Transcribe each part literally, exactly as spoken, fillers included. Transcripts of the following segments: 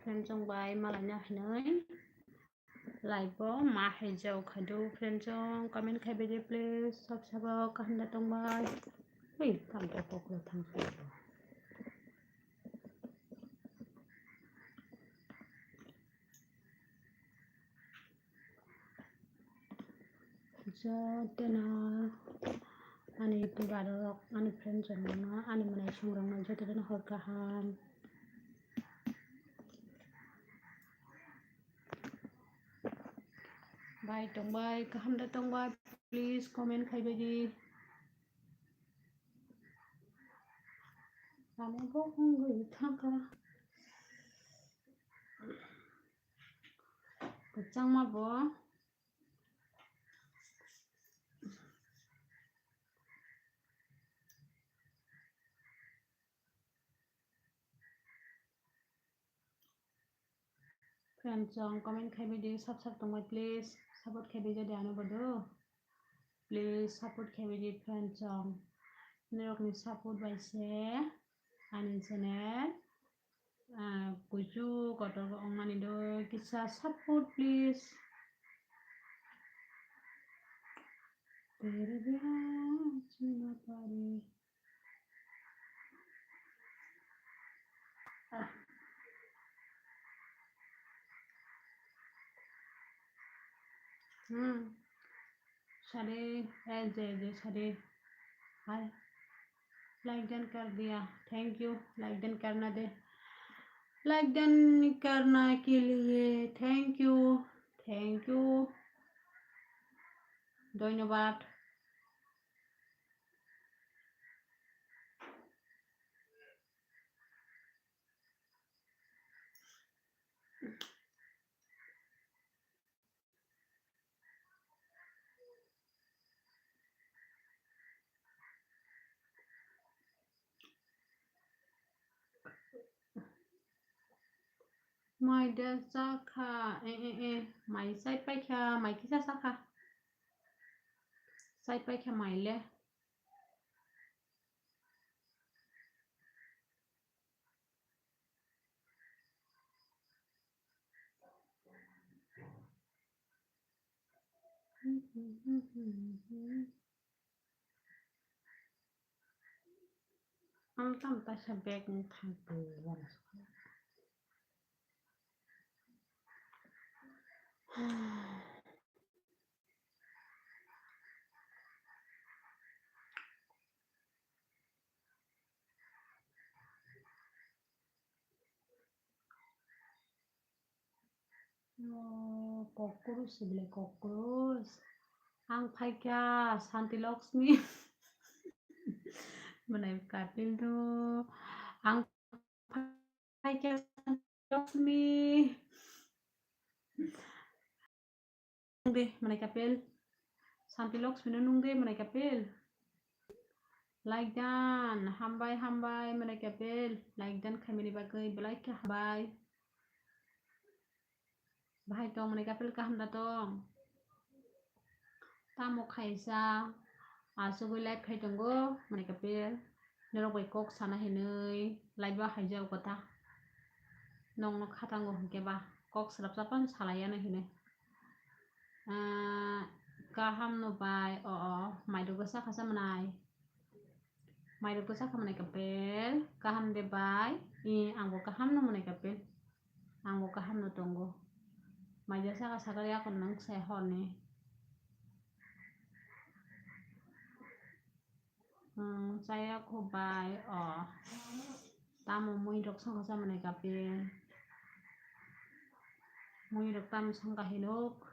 Friend chong bai malaina hinwi. Live o ma hai jao khadu friend chong comment khai bai di please. Sab sabo kaham da tong bai. Hei, tam to koklo thang. Jotono ani YouTuber rok, ani friend rok no, ani mwnai song rok no jotono hor kaham. Bai tong bai, kaham da tong bai, please comment khai bai di. Ano bo wngwi thangkha. Kwchangma bo. Friend chong comment khai bai di, sab sab tong bai please. Support khai bai di ano bodo. Please support khai bai di friend chong. Norok ni support bai se ani channel ah, kuchuk kotor wngmani do kisa support please. Tere bhi aaj na pare. Ah. Hmm. Sade, eh, je, je, sade. Hi. Like done कर दिया, thank you। Like done करना दे, like done करना के लिए thank you, thank you, ধন্যবাদ। Mai da chakha, e, e, e, mai chai paikha, mai kisa chakha. Chai paikha mai le. Ang tam taisa bag ni thang twi wala. O, cockroach se belai cockroach. Ang phaikha Santi Lakshmi. Mwnai kapil do. Ang phaikha Santi Lakshmi. Nung de mwnai kapil. Santi Lakshmi no nung de mwnai kapil. Like done, hambai, hambai, mwnai kapil. Like done khaimani bagwi belai khe hambai. Bahai tong mwnai kapil, kaham da tong? Tamo khaisa asugwi live khai tongo mwnai kapil. Norok bai kok sana hinwi live o haijao kotha. Nokno khatango hinkhe ba kok swrapsa phano salaiya no hinwi. Ah, kaham no bai, o, o, mairok bwsa khasa mwnai. Mairok bwsa kha mwnai kapil, kaham de bai? I, angbo kaham no mwnai kapil. Angbo kaham no tongo. Mairok saka sakari akon nang sai horni. Hmm, chaya kho bai, o. Tamo mui rok songkha sa mwnai kapil. Mui rok tamo songkha hinuk.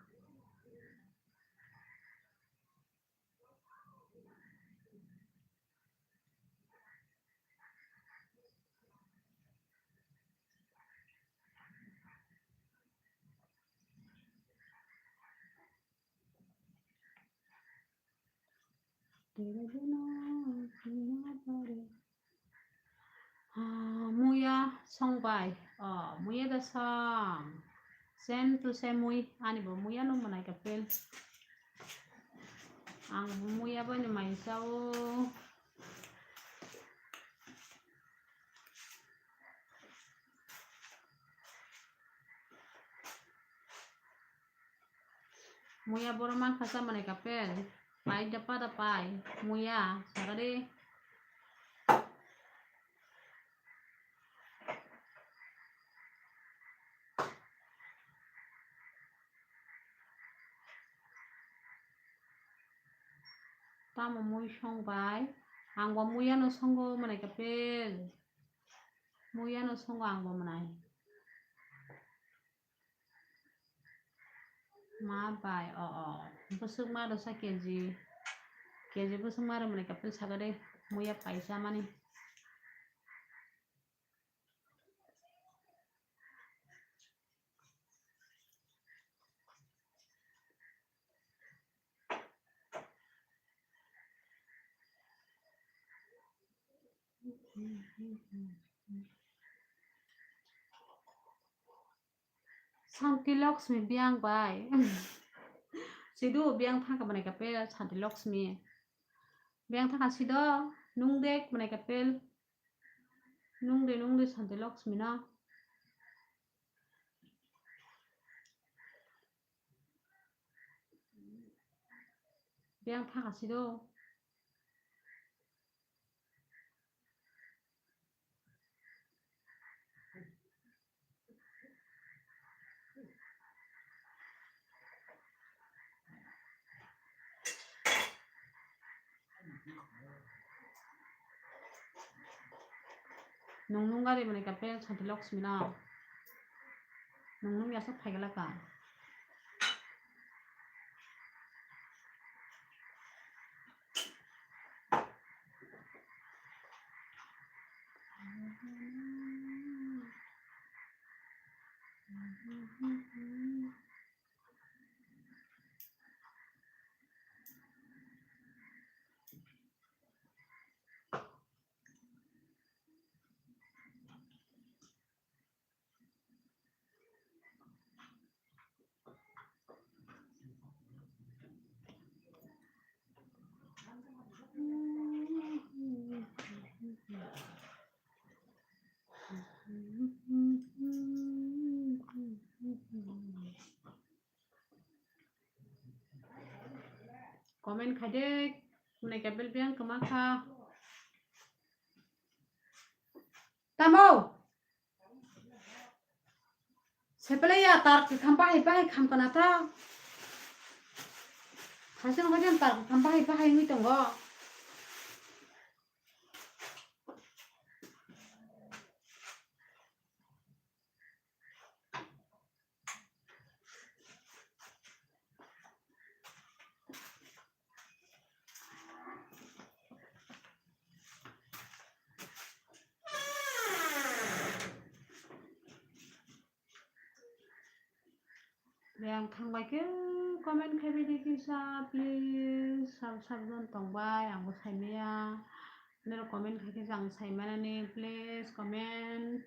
Ah, muya song bai. Oh, muya da song. Same to same mui. Ani bo muya no mwnai kapil. Ang bo muya bai ni mai sao. Muya boro mankha chamani kapel. Pai da pada pai. Muya sagade. Tamo mui song bai? Ang bo muya no songo manai kapel. Muya no songo ang bo manai. Ma bai, o, o. Bwswk ma rwsa K G. K G bwswk ma rwmani kapel sagade muya paisa mani. Santi Lakshmi biyang bai. Sidu biyang thangka manai kapel Santi Lakshmi. Biyang thangka sido nung dek manai kapel. Nung de nung de Santi Lakshmi no. Biyang thangka sido. Nung nung gari mani kapel Santi Lakshmi no. Nung nung yasa phai gala ka. Comment khai de, hwnwi khe bel biyang kwma kha. Tamo? Sepele ya tar kwkham bahai bahai kham kana ta. Haising haising tar kwkham bahai bahai wngwi tongo. Yang thangbai khe comment khai bidi kisa please, sab sab jon tongbai ang bo saimaya. Nero comment khai khe ang saimanani please comment.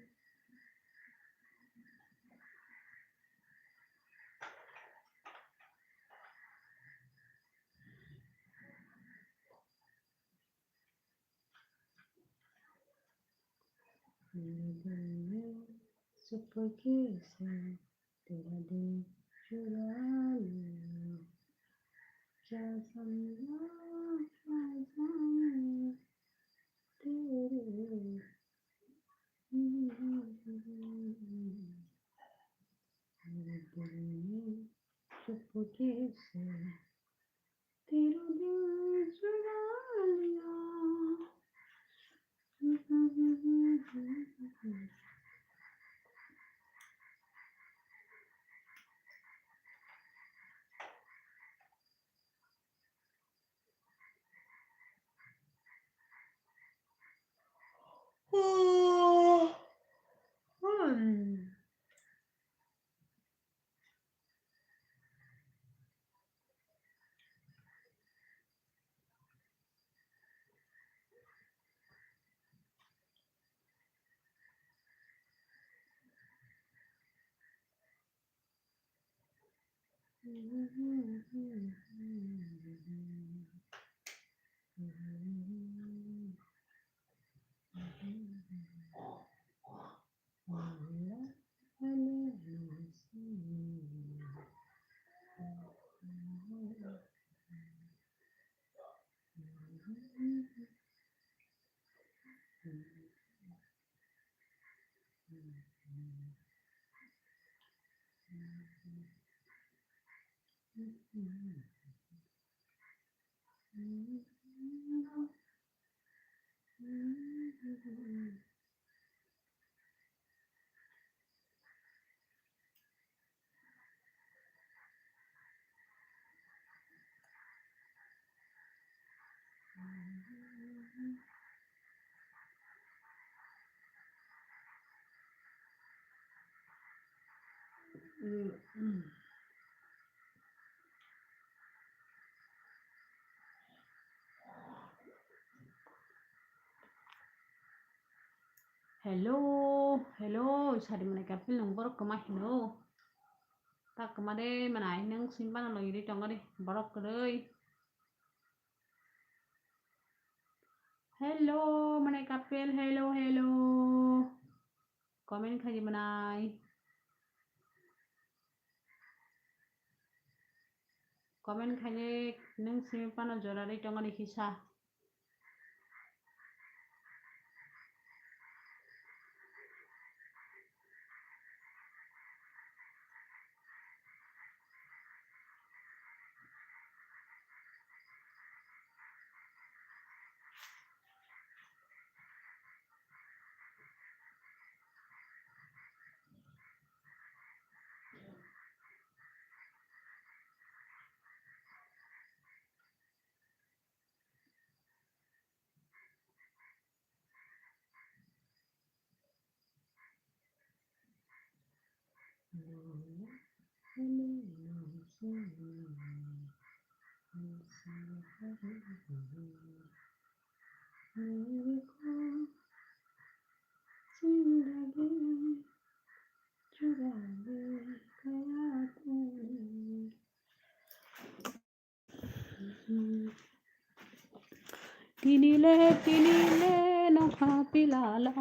Hello, hello, sari manai kapil nung borok kwma hino. Ta kwma de manai nung sim bana loi ri tongo de borok kwrwi. Hello, manai kapil, hello, hello. Comment khai di manai. Comment khai di nung simi pano jora ri tongo de kisa. Tini le, tini le, nokha pilala.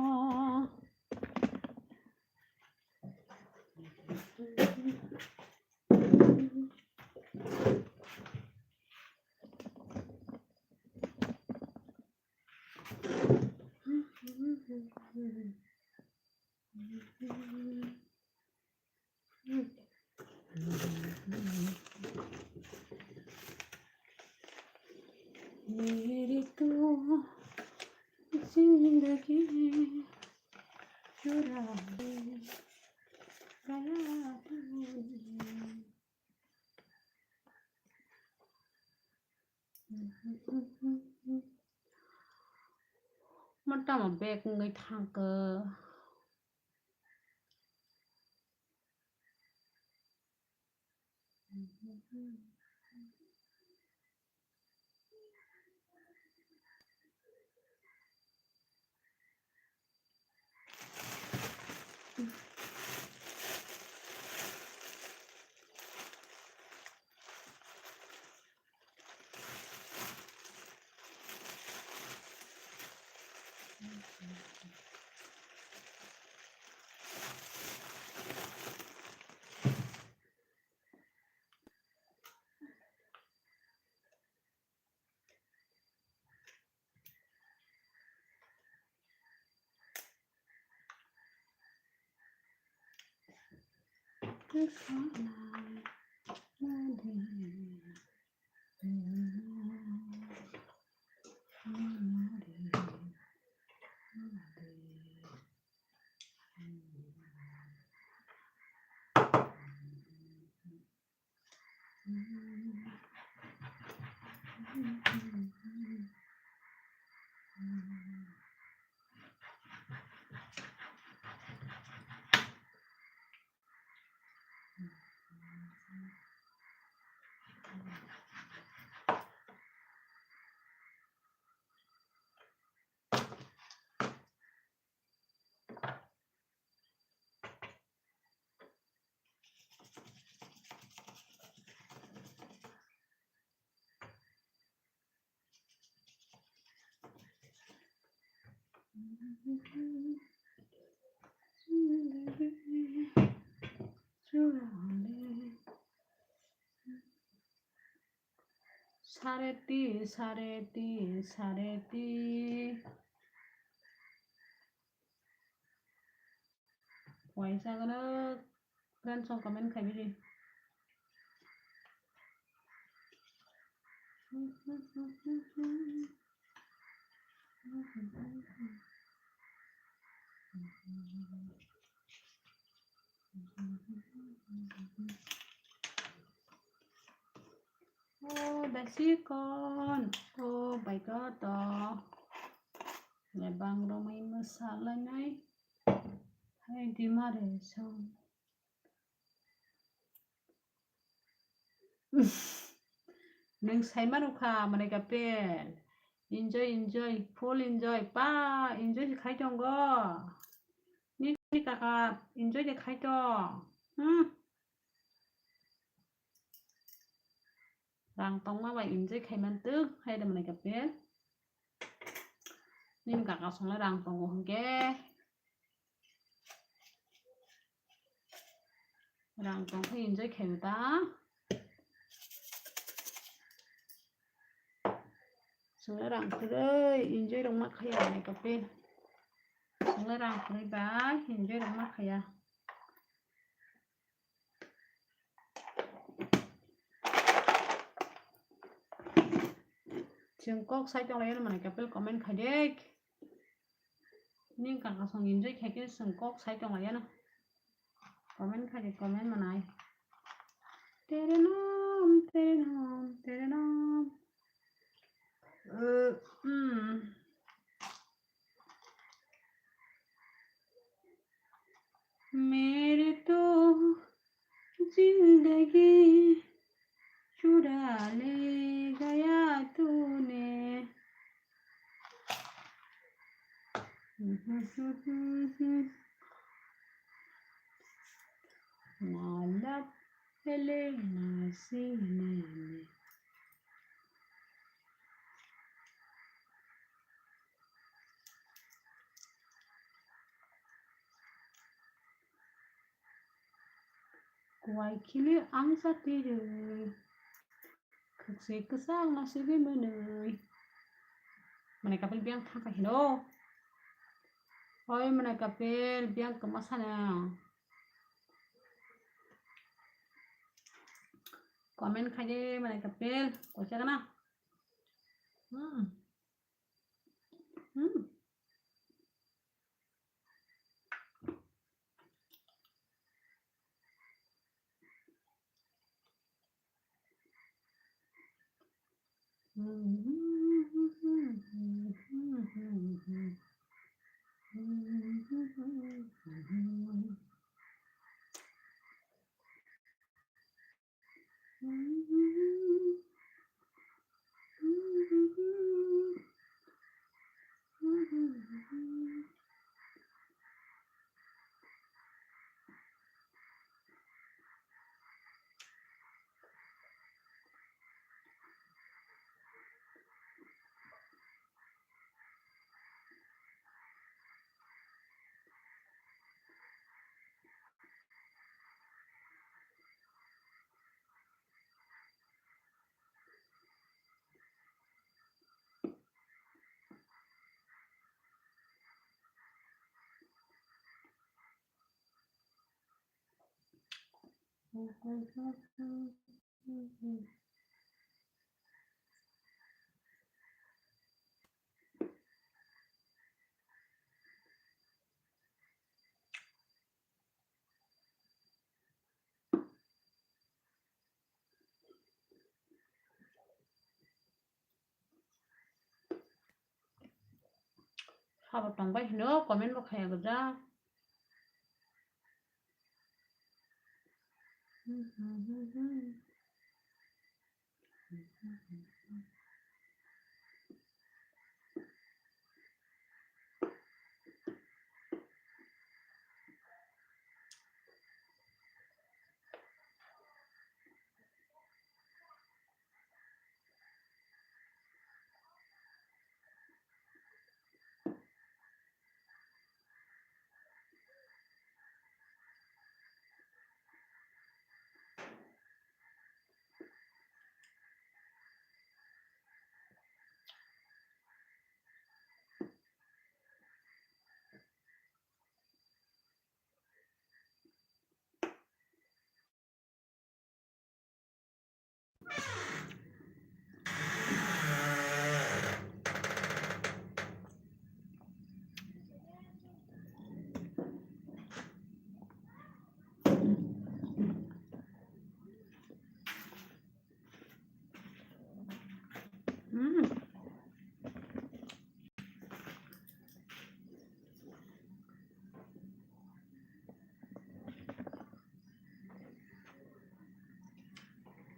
मेरी तो जिंदगी चुरा ले गया तूने। Mo tamo bag wngwi thangkha. Sare tin, sare tin, sare tin. Waisa gana friends song comment khai bidi. Oh, the second. Oh my God, oh. Lebang romwi mwsa lainai. Hai di mare song. Nwng saima nukha, mane kapel. Enjoy, enjoy, full enjoy. Pa, enjoy se khai tongo. Nini kaka enjoy de khai tong. Hmm. Rang tongma bai enjoy khai man tuk, hai de mane kapel. Nini kaka songle rang tongo hwnkhe. Rang tong khe enjoy khaio ta. Chwngno rang kwrwi enjoy rok ma khaiya nai kapel. Chwngno rang kwrwi ba enjoy rok ma khaiya. Chwng kok sai tong lai mane kapel comment khai de. Ning kaka song enjoy khai khe chwng kok sai tong lai ano. Comment khai de, comment manai. Tere nam, tere nam, tere nam. Uh, hmm. मेरे तो जिंदगी चुरा ले गया तूने। Nalap hele nasi nene. Kuai khili ang sa tiri. Khwkse kwchang no sibui mwnwi. Mane kapel biyang thangkha hino. Oi mane kapel biyang kwma sana. Comment khai de mane kapel kocha gana. Hmm. Hmm. Sabo tongbai hino, comment bo khaya gwja.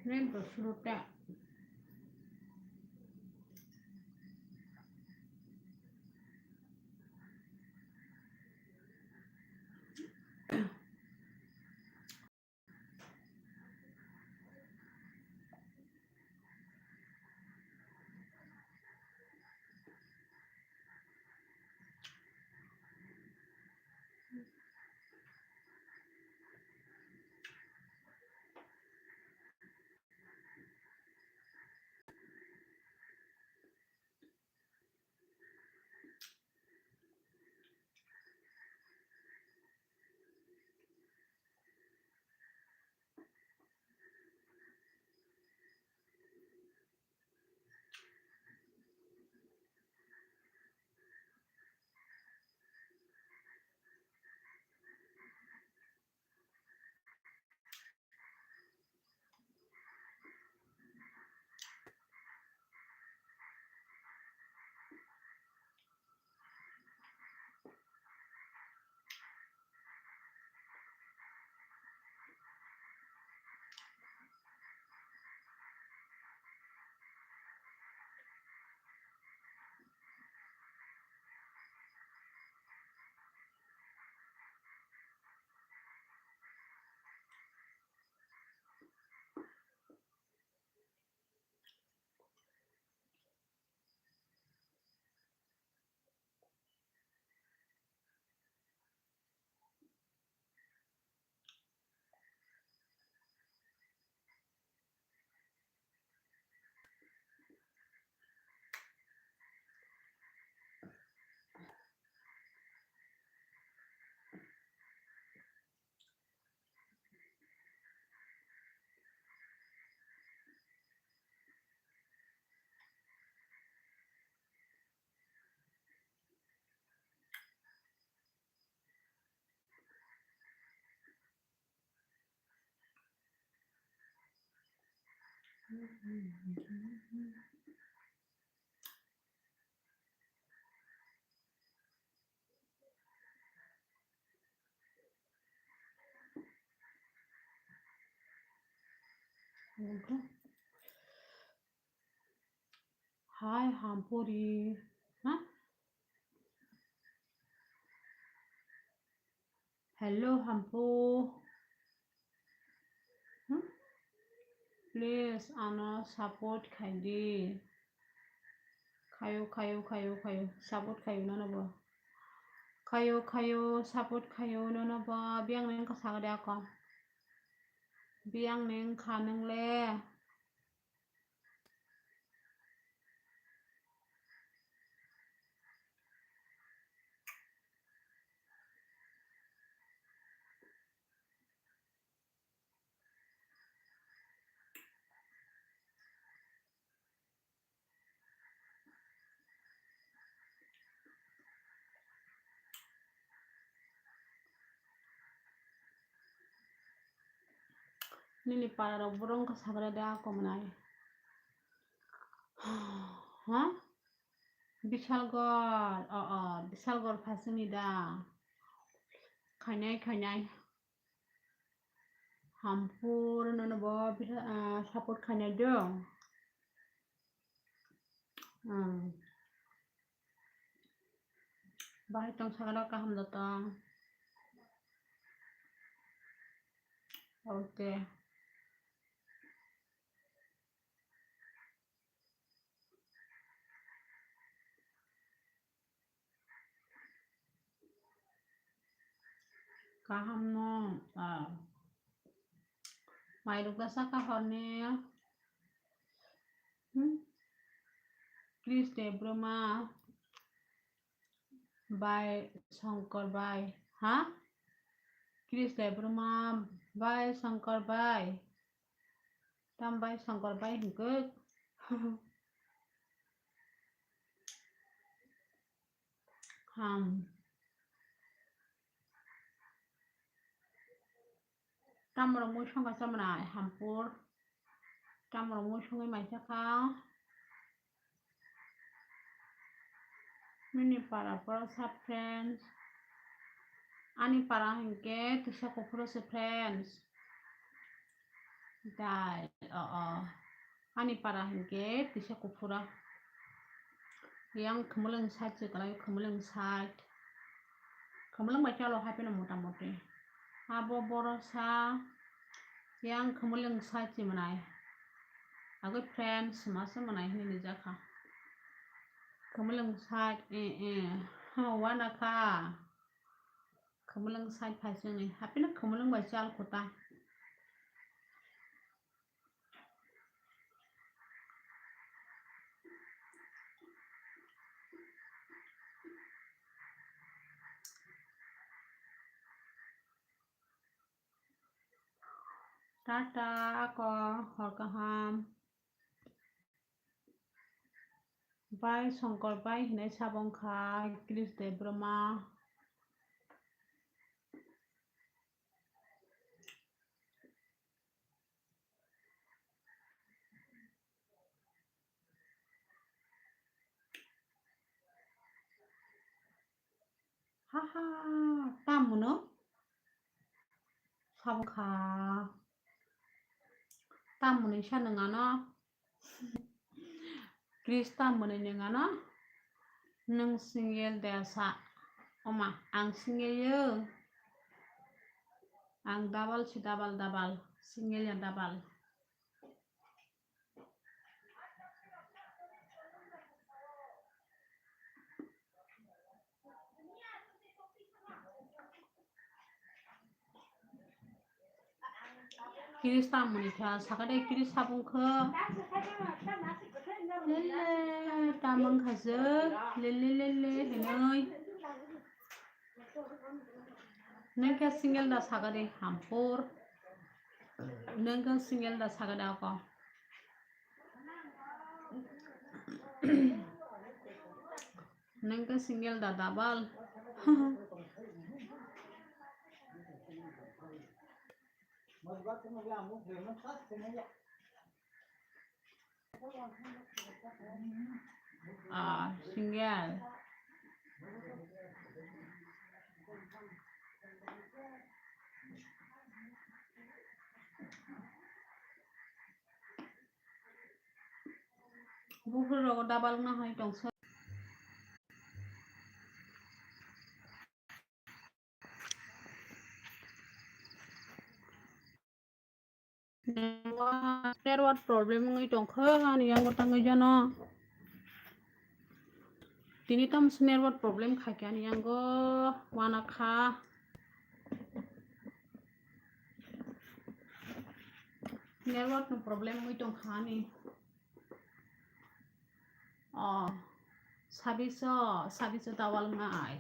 Friend to suruta. Hai, Hampuri. Ha? Hello, Hampu. Hmm? Please, ano support khai di. Khayo, khayo, khayo, khayo. Support khayo nono bo. Khayo, khayo, support khayo nono bo. Biyang neng ka sagade ako. Biyang neng kha neng le. Nini para rok borok wngkha sagra da komnai. Ha? Bishalgarh, o, o, Bishalgarh phasingni da. Khainai, khainai. Hampur nono bo bisa, ah, support khainai do. Hmm. Bahai tong sakno kaham da tong. Okay. Kaham no, ah. Mai rok da saka horni. Hmm? Chris Debbarma bai Shankar bai. Ha? Chris Debbarma bai Shankar bai. Tam bai Shankar bai hwnkhe. Ham. Tamrok mui songkha chamani Hampur. Tamrok mui songwi maisa kha. Nini para pora sa friends. Ani para hinkhe kisa kuphuru se friends. Dai, o, o. Ani para hinkhe tisa kuphura. Yang khumulwng side se kwlai, khumulwng side. Khumulwng bai chalo hai phano mota moti. Abo borok sa yang khumulwng side se mwnai. Agwi friends masa mwnai hinwi lijak kha. Khumulwng side, eh, eh. Ha, wana kha. Khumulwng side phai chwngni. Haphino khumulwng bai chal khuta. Tata, ako, hor kaham. Bai Songkor bai hinai sabo wngkha Chris Debbarma. Haha, tamo no? Sabo kha. Tamo ni sa nang ano? Chris tamo ni nang ano? Nung single de sa. Oma, ang single yo. Ang double si double, double. Single ya double. Chris tamo ni kha, sakade Chris sabung kha. Lele, tamang kha je, lele, lele, hinoi. Nengke single da sagade hampur. Nengke single da sagade ako. Nengke single da double. Ah, single. Buphuru rogo double na hai tongsa. Network problem wngwi tongkha ani yango tangwi jano. Tini tamse network problem khaikhe ani yango wanakha. Network ni problem wngwi tongkha ani. O, sabiso, sabiso tawal ngai.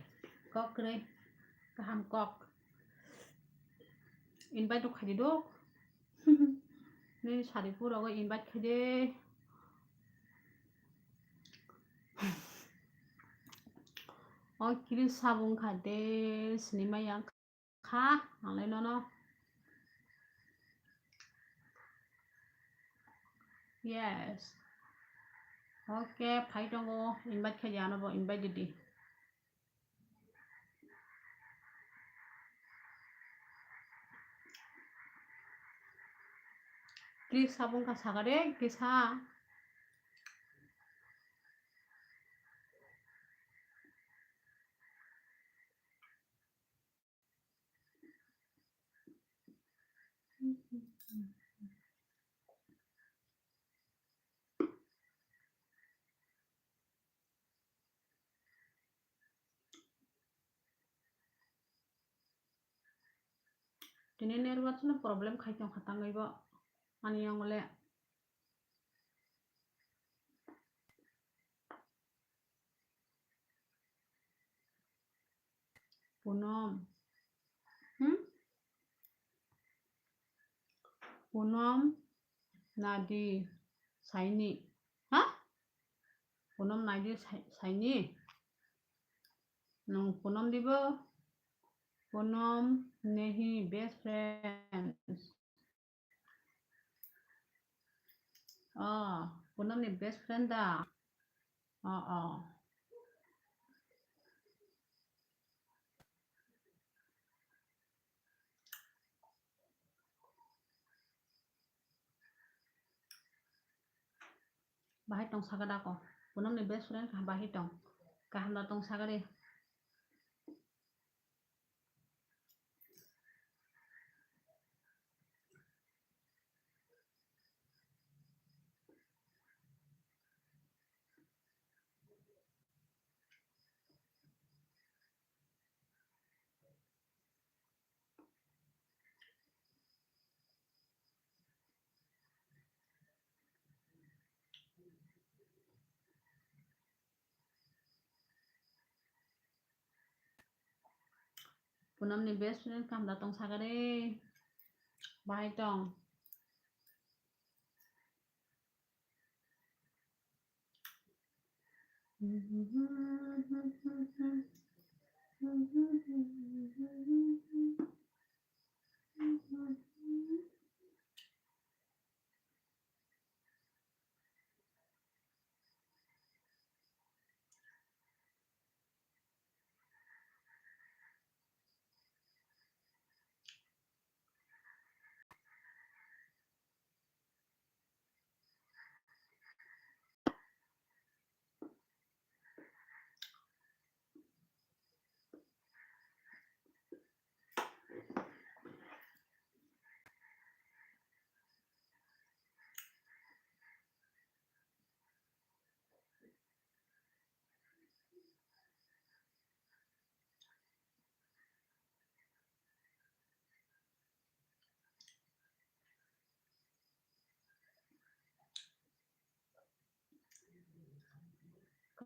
Kok kwrwi, kaham kok. Invite rok khaidi do. Nini sari pura go invite khaidi. O kiri sabung khaidi, sinima yang. Kha, ang lai nono. Yes. Okay, phai tongo, invite khe ya no bo, invite di. Please, sabung ka sagade, kisa. Tini network no problem khai tong kha tangwi bo ani yang le. Punom. Hmm? Punom nadi saini. Ha? Punom nadi sai-, saini. Nung Punom dibo? Punom nehi best friends. Oh, Punom ni best friend da. Oh, oh. Bahai tong saka da ko. Punam ni best friend kha bahai tong. Kaham da tong saka de. Punam ni best friend kaham da tong saka de. Bahai tong.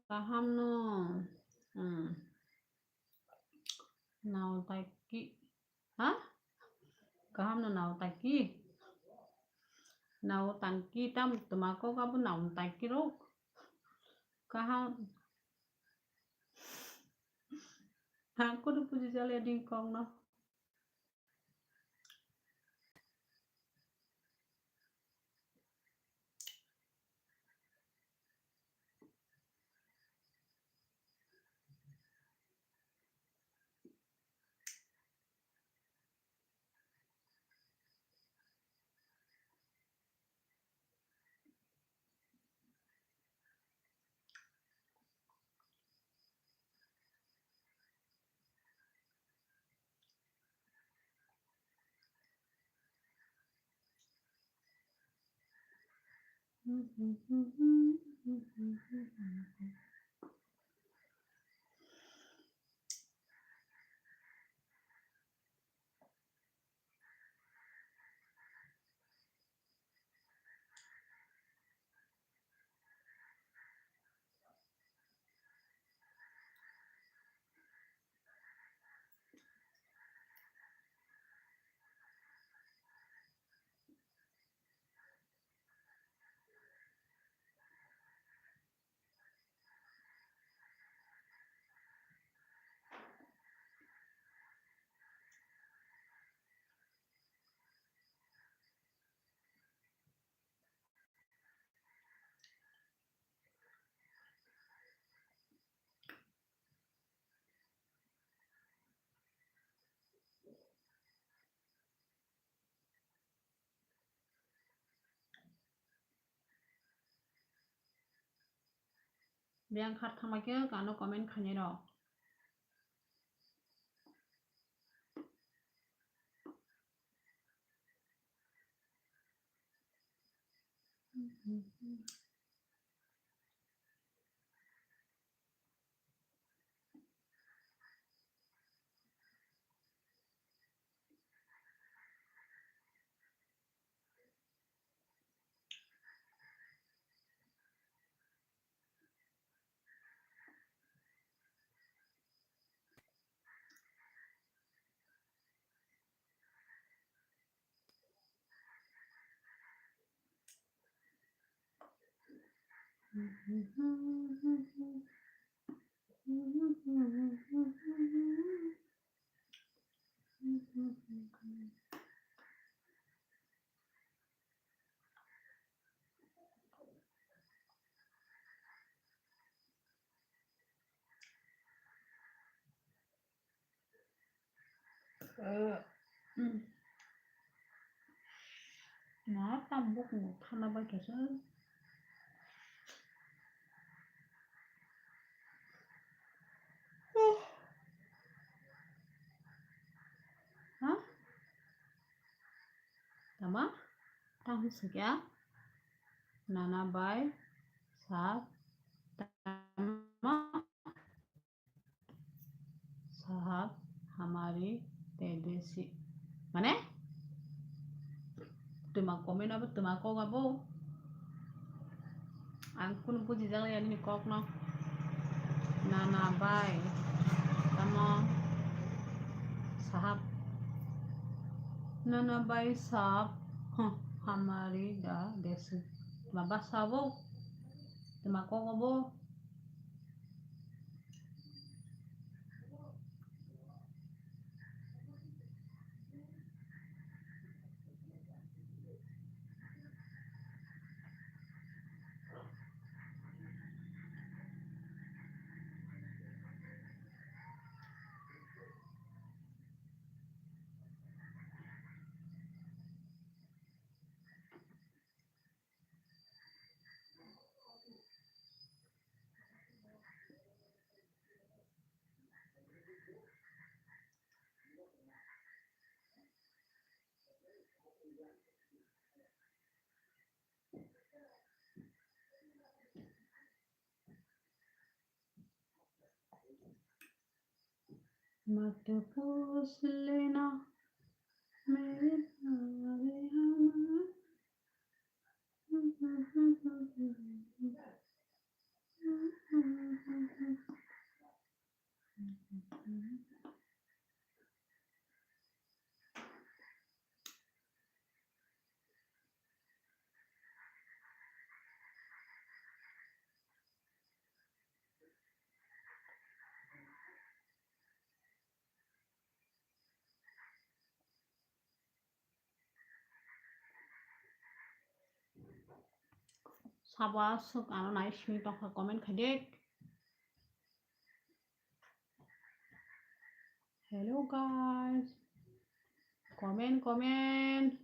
Kaham no, hmm, nao taki, ha? Kaham no nao taki? Nao tangki tam tuma kok abo nao taki rok. Kaham. Hangko do puji jale ding kong no. Biyang khar thangma khe ano comment khainai rok. Ma tambuk no thana bai khe se. Tama, tang sikya, nana bai, sap, tama, sahab, hamari, tedesi. Mane? Tuma comment abo, tuma kok abo. Ang kunu buji jang ya nini kok no. Nana bai. Tamo. Sahab. Nana bai sahab. Huh, hamari da desi. Baba sabo. Tuma kok abo. मत पूछ लेना मेरे बारे हम। Sabo aswk ano nai simi tongkha, comment khai di. Hello guys. Comment, comment.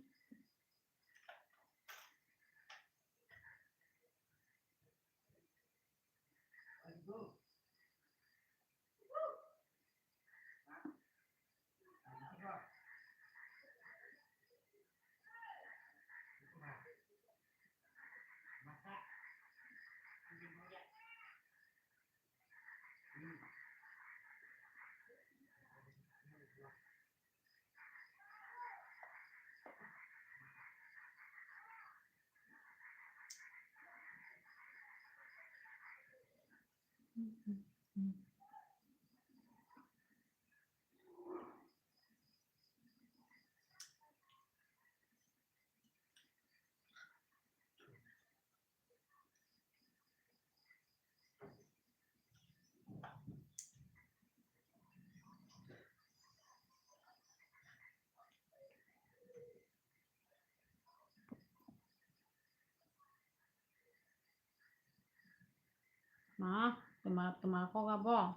Ma, tuma, tuma kok abo.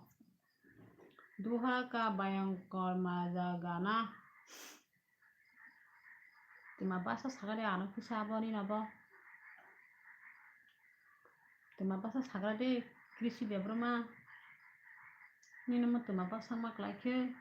Duha ka bayangkor maja gana. Tuma basa sakha de ano kisa abo nini abo. Tuma basa sakha de Krishi Debbarma. Nini mo tuma basa ma klai khe.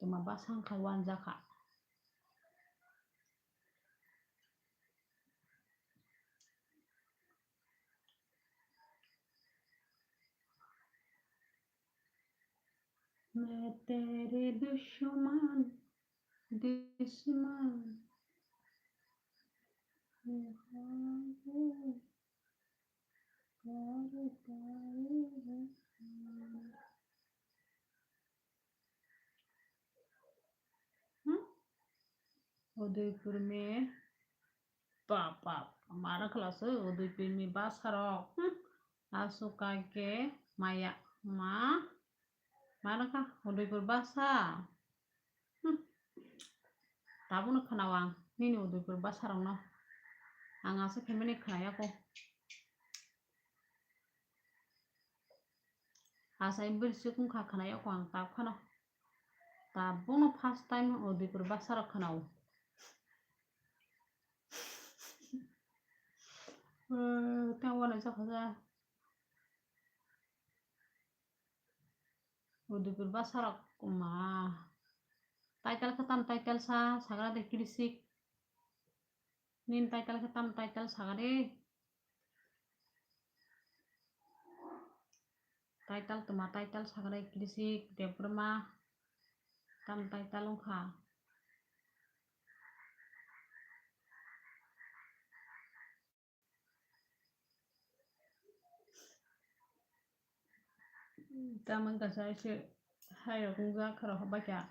Tuma basa wngkha wanjakha. मैं तेरे दुश्मन, दुश्मन है, प्यार, प्यार है। Hmm? Udaipur me pap pap mara khlasu Udaipur me basa rok. Hmm. Asu kake maya ma mara kha Udaipur basa. Hmm. Tabukno khwnao ang nini Udaipur bwsarokno. Ang aswk khe mani khwnaya kho. Asai bwrwi chukung kha khwnai o ang tab khano. Tabukno first time Udaipur bwsarok khwnao. Eh, tei wano jakha ja. Udaipur bwsarok ma. Title khe tam title sa, sagra de kirisik. Nini title khe tam title saga de. Title toma title sagra kirisik Debbarma. Tam title wngkha. Tamang kasa se hai rok wngjak kha rok bacha.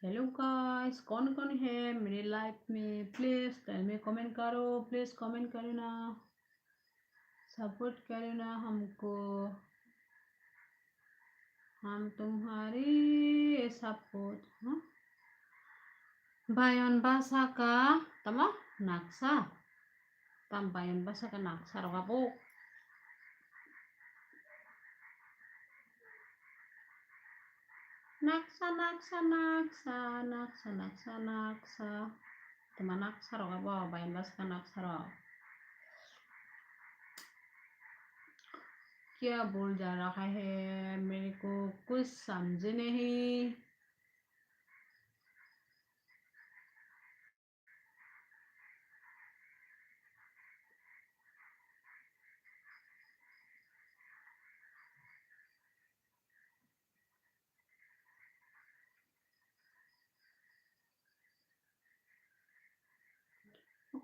Hello guys, कौन कौन है मेरे लाइफ में? Please tell me, comment करो, please comment करो ना, सपोर्ट करो ना हमको, हम तुम्हारी सपोर्ट। हाँ, Bayon bwsaka tamo naksa. Tam bayon bwsaka naksa rok abo. Naksa, naksa, naksa, naksa, naksa, naksa. Tama naksa rok abo, bayon bwsaka naksa rok. क्या बोल जा रहा है, मेरे को कुछ समझ नहीं।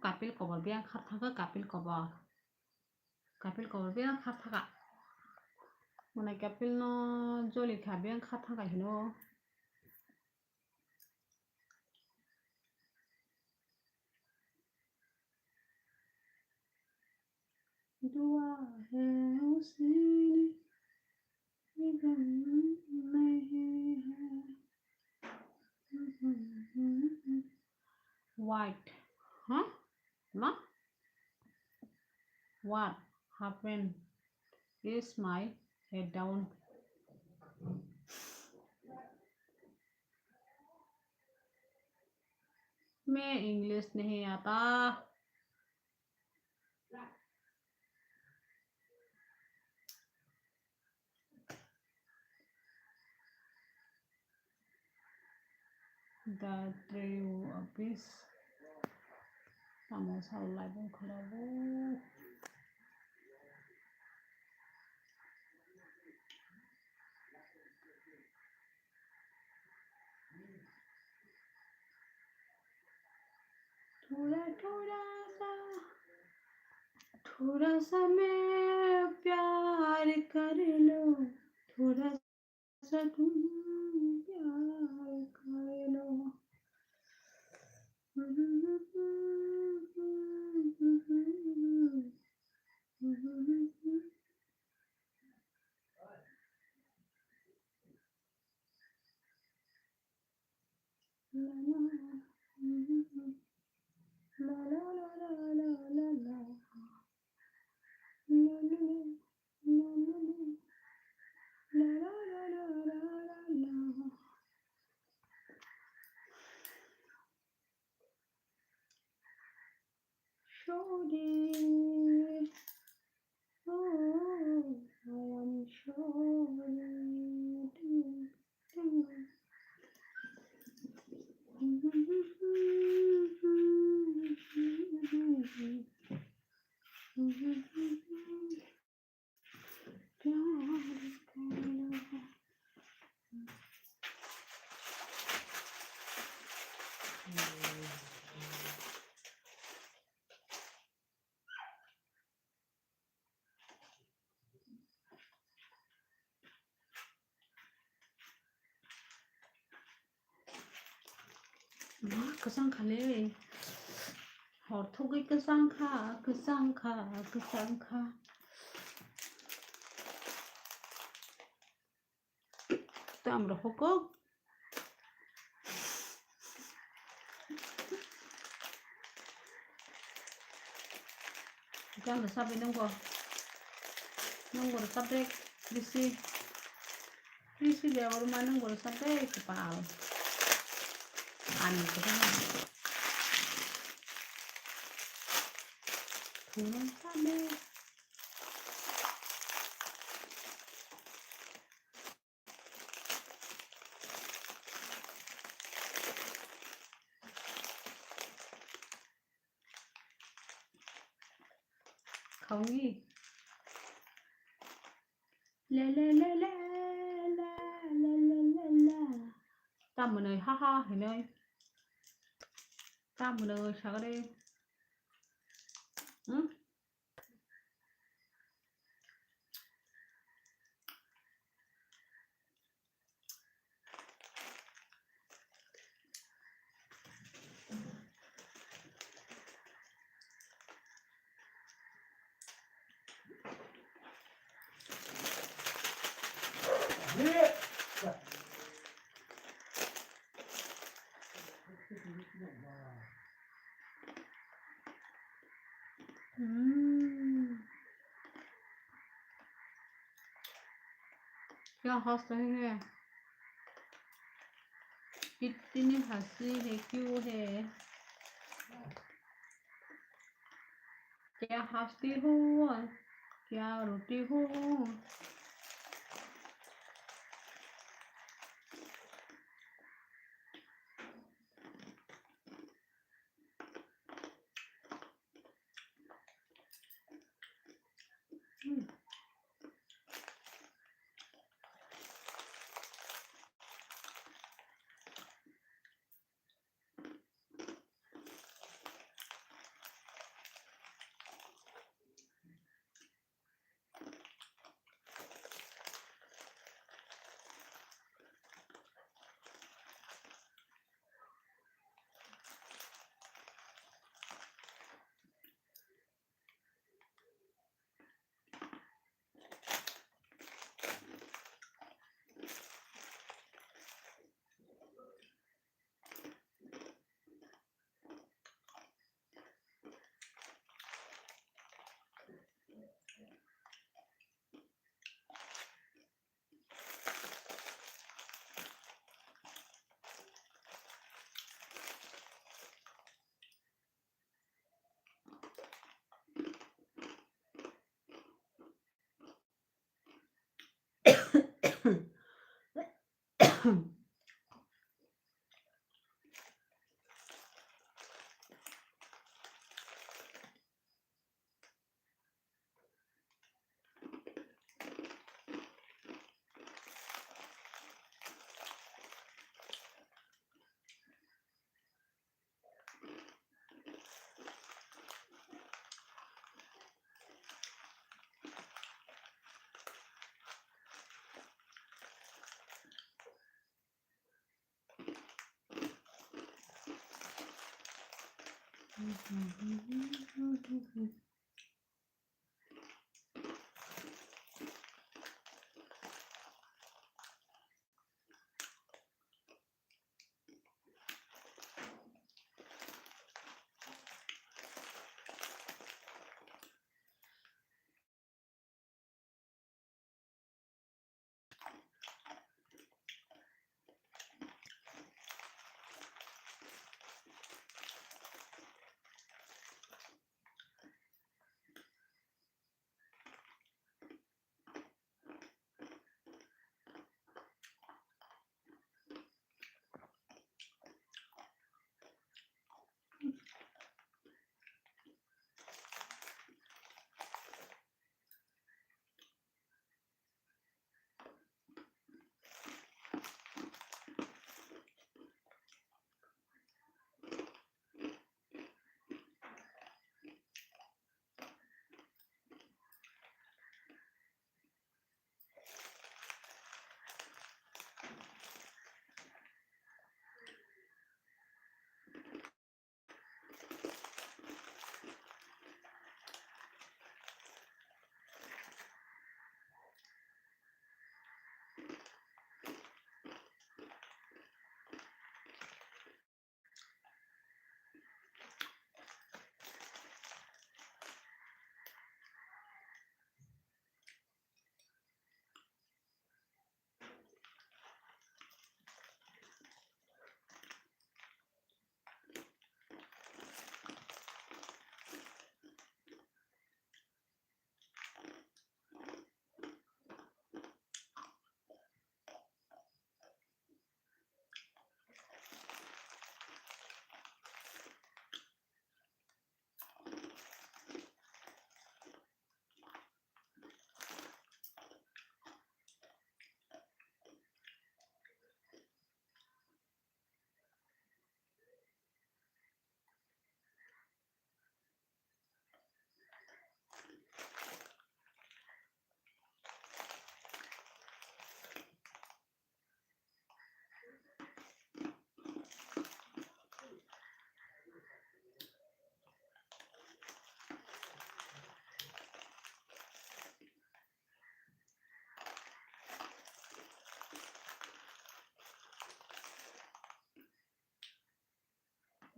Kapil kobor biyang kharthangkha, kapil kobor. Kapil kobor biyang kharthangkha. Mane kapil no joli kha biyang kharthangkha hino. दुआ है उसी ने, ये गम नहीं है। White, huh? Ma? What happened? Is my head down? मैं इंग्लिश नहीं आता। The trio of peace. Tamo sal lai bung khwlabo. थोड़ा थोड़ा सा, थोड़ा सा मैं प्यार कर लो, थोड़ा सा तुम प्यार कर लो। Sorry. Oh, I am sorry. Ma, kwchang kha le. Hor thugwi kwchang kha, kwchang kha, kwchang kha. Amro hokok. Jang da sabai nungbo. Nungbo da sabai. Bisi. Bisi de oro ma nungbo da sabai. Kepal. Ani kepal. Thunung sabai. Khaungwi. Le, le, le, le, le, le, le, le, le. Tamwnwi ha ha hinwi. Tamwnwi sagre. Hmm? Hmm. Kya hasta hai? Kitni hasi hai, kyu hai? Kya hasti ho? Kya roti ho?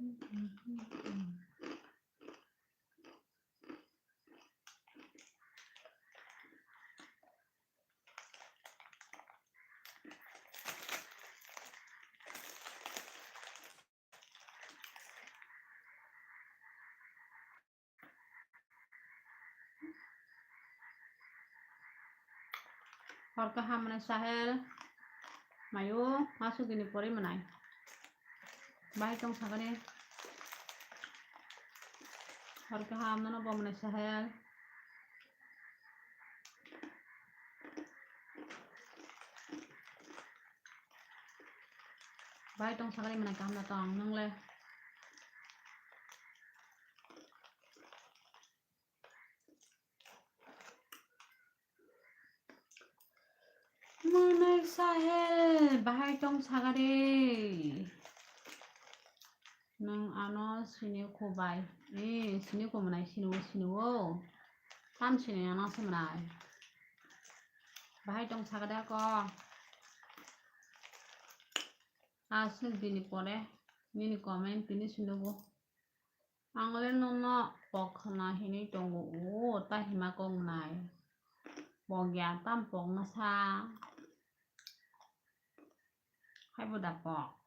Hor kaham mwnai Sahel. Mayo, masuk gini pore mwnai. Bahai tong sakani. Hor kaham nono bo mwnai Sahel. Bahai tong sakani mwnai kaham na tong nwngle. Mwnai Sahel, bahai tong sakade. Nwng ano sini kho bai. Eh, sini kho mwnai sini o, sini o. Tam sini ano se mwnai. Bahai tong sakade ako. Aswk dini pore nini comment tini sinugo. Ang le nono pok khna hinwi tongo, o ta hima kok nai. Pok ya tam pok masa. Haibo da pok.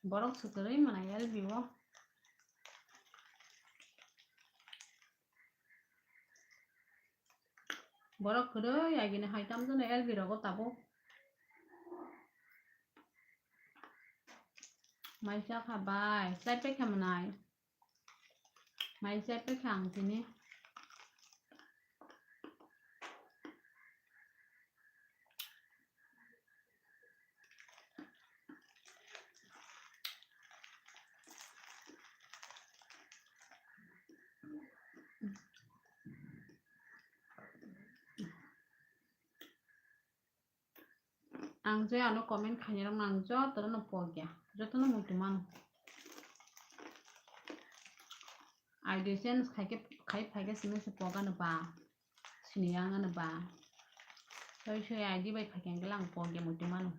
Borok swkirwi mwnai L B o. Borok kwrwi agini hai tamjani L B rogo tabuk. Mai chakha bai, chai paikha mwnai. Mai chai paikha ang tini. Ang je ano comment khainai rok no ang joto no pokya, joto no muitu mano. I D change khai khe, khai phai khe sini se pok ano ba, sini yang ano ba. Soi soi I D bai phai khe ang pokya muitu mano.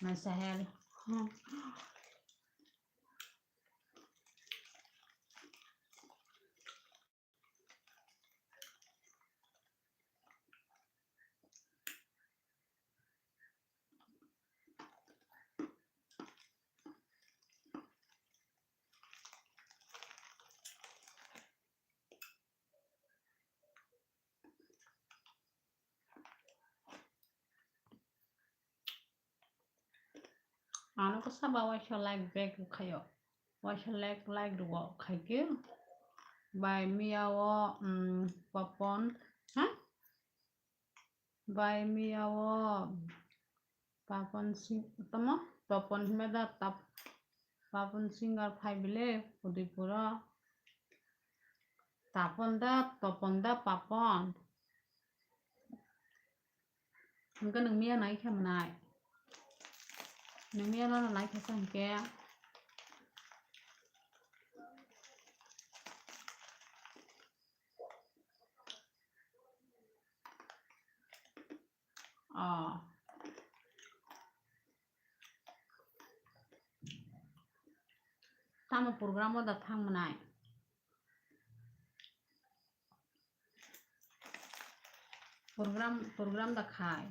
Mai Sahel. Ano ko saba waisa like back rwkhaio. Waisa like, like rwo khaikhe. Bai miya o, um, Papon, ha? Bai miya o Papon Sing-, tamo? Topon hime da tap-, Papon Singer phai bile Udaipur o. Tapon da, Topon da, Papon. Hwnkhe nwng miya nai khe mwnai. Nwng miya no nai khe sa hwnkhe. Oh. Tamo program o da thang mwnai. Program, program da khai.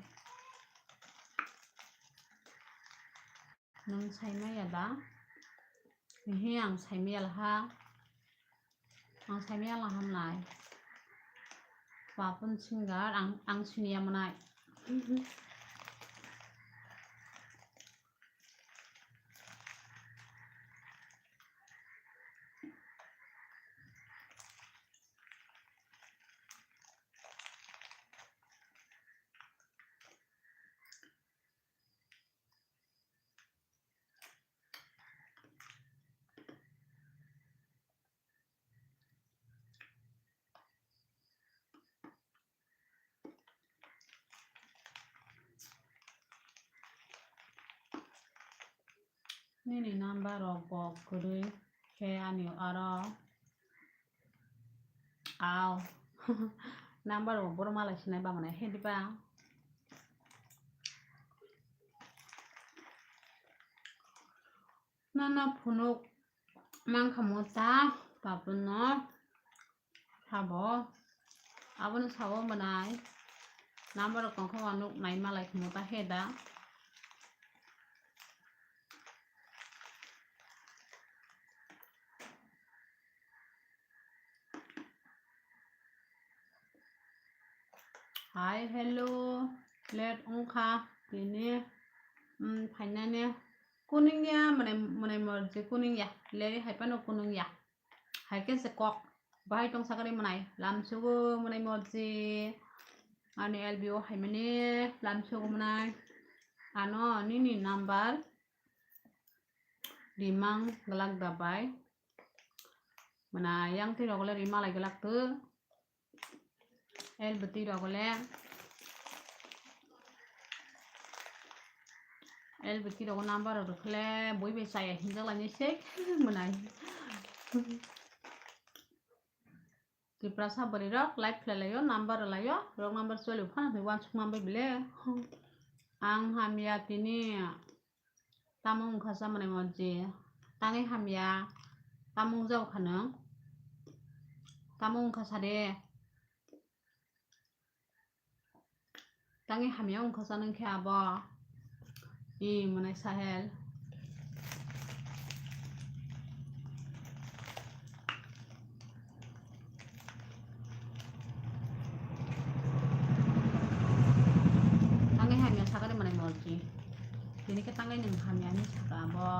Nwng saimaya da? Ehe, ang saimaya laha. Ang saimaya laha mwnai. Papon Singer, ang, ang siniya mwnai. Nini number rok bo kwrwi khe ani aro. Aw. Number rok borok malai sinai ba mwnai he diba? Nono phunuk mankha mo ta, Papun no sabo. Abono sabo mwnai. Number rok tongkha wanuk nai malai khamo ta he da. Hi, hello. Late wngkha tini, mm, phainani. Kunungya, mwnai, mwnai morji kunungya. Leri hai phano kunungya. Hai khe se kok. Bahai tong sakani mwnai. Lamsugo mwnai morji. Ani L B O hai mani lamsugo mwnai. Ano nini number rimang glak da bai. Mwnai yang twi rogole rima lai glak tu. L B T rogole. L B T rogo number rok rwkhle bui bai chaya hinjak lainai se mwnai. Tiprasa bwrwi rok live khlai laio, number rw laio, rok number choli phano thai uansuk man bai bile. Ang hamya tini. Tamo wngkha sa mwnai morji? Tangwi hamya. Tamo wngjago kha nwng? Tamo wngkha sa de? Tangwi hamya wngkha sa nwng khe abo? I mwnai Sahel. Tangwi hamya sakani mwnai morji. Tini khe tangwi nwng hamya hinwi saka abo.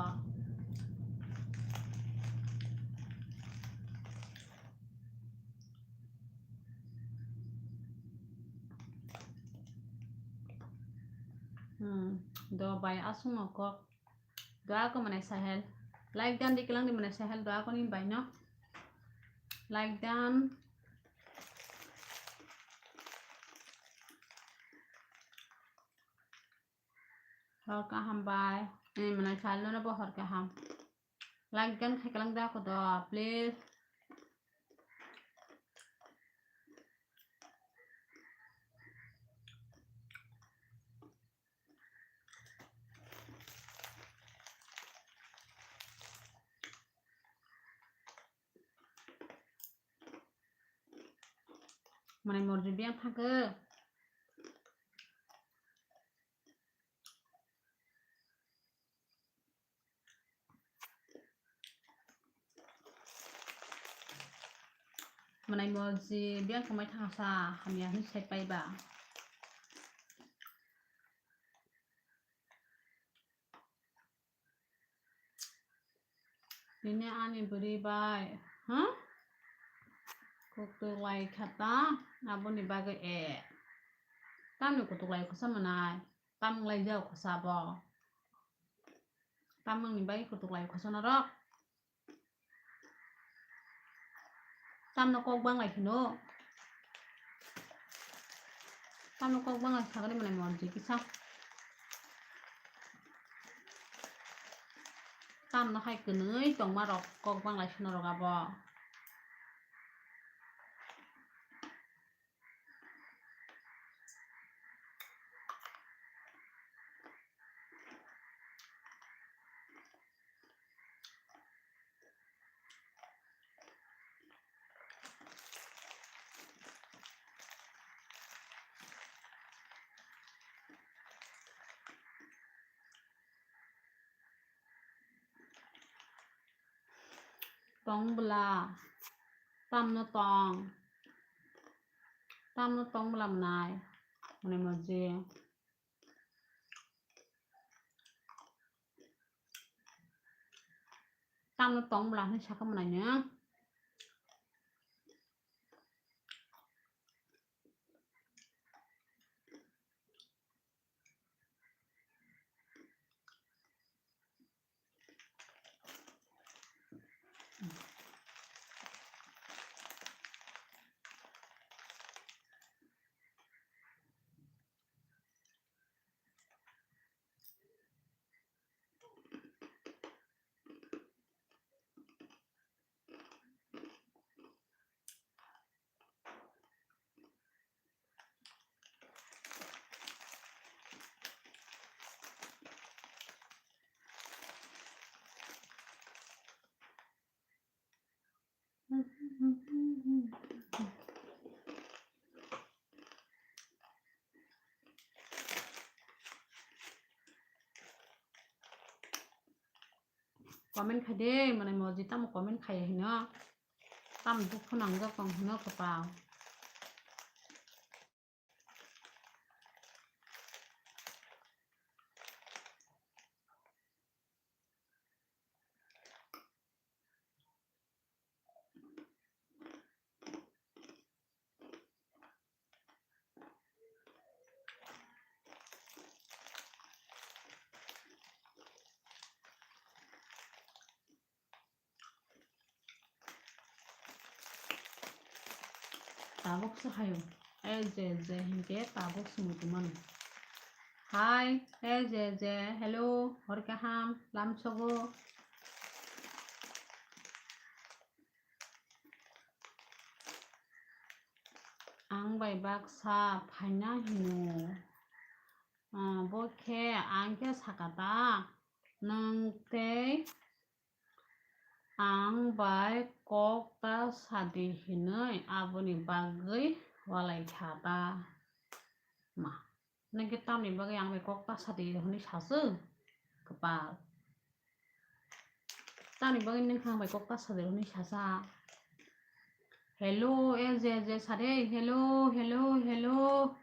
Hmm, do bai aswkno kok. Dua ko mwnai Sahel. Like dan di kelang di mwnai Sahel dua ko ni bai no. Like dan. Hor kaham bai. Eh, mwnai Sahel no bo hor kaham. Like dan khai kelang da ko do, please. Mwnai morji biyang thangkhe. Mwnai morji biyang kwmai thangsa hamya hinwi sai pai ba. Tini ani bwrwi bai, ha? Kutuk lai kha ta, aboni bagwi e. Tamni kutuk lai khosa mwnai, tam wng lai jao khosa bo. Tam wngni bagwi kutuk lai khosa norok. Tamno kok bang lai kheno. Tamno kok bang lai sagani mwnai morji kisa. Tamno hai kwnwi tongma rok kok bang lai kheno rok abo. Tong bwla, tamno tong, tamno tong bwla mwnai, mwnai morji. Tamno tong bwla hinwi sakha mwnai nw. Comment khai de, mane moji tamo comment khai hino. Tam dukhu nangjak tong hino kwpal. Tabuk se hayo. L J J hinkhe tabuk se muitu mano. Hi, L J J, hello, hor kaham, lamsogo. Ang bai baksa phaina hino. Ah, bo khe ang khe sakata, nwng tei ang bai kok ta sadi hinwi aboni bagwi walai kha ta. Ma, nwng khe tamni bagwi ang bai kok ta sadi hwnwi saswk? Kwpal. Tamni bagwi nwng khe ang bai kok ta sadi hwnwi sasa. Hello, L J J sade, hello, hello, hello.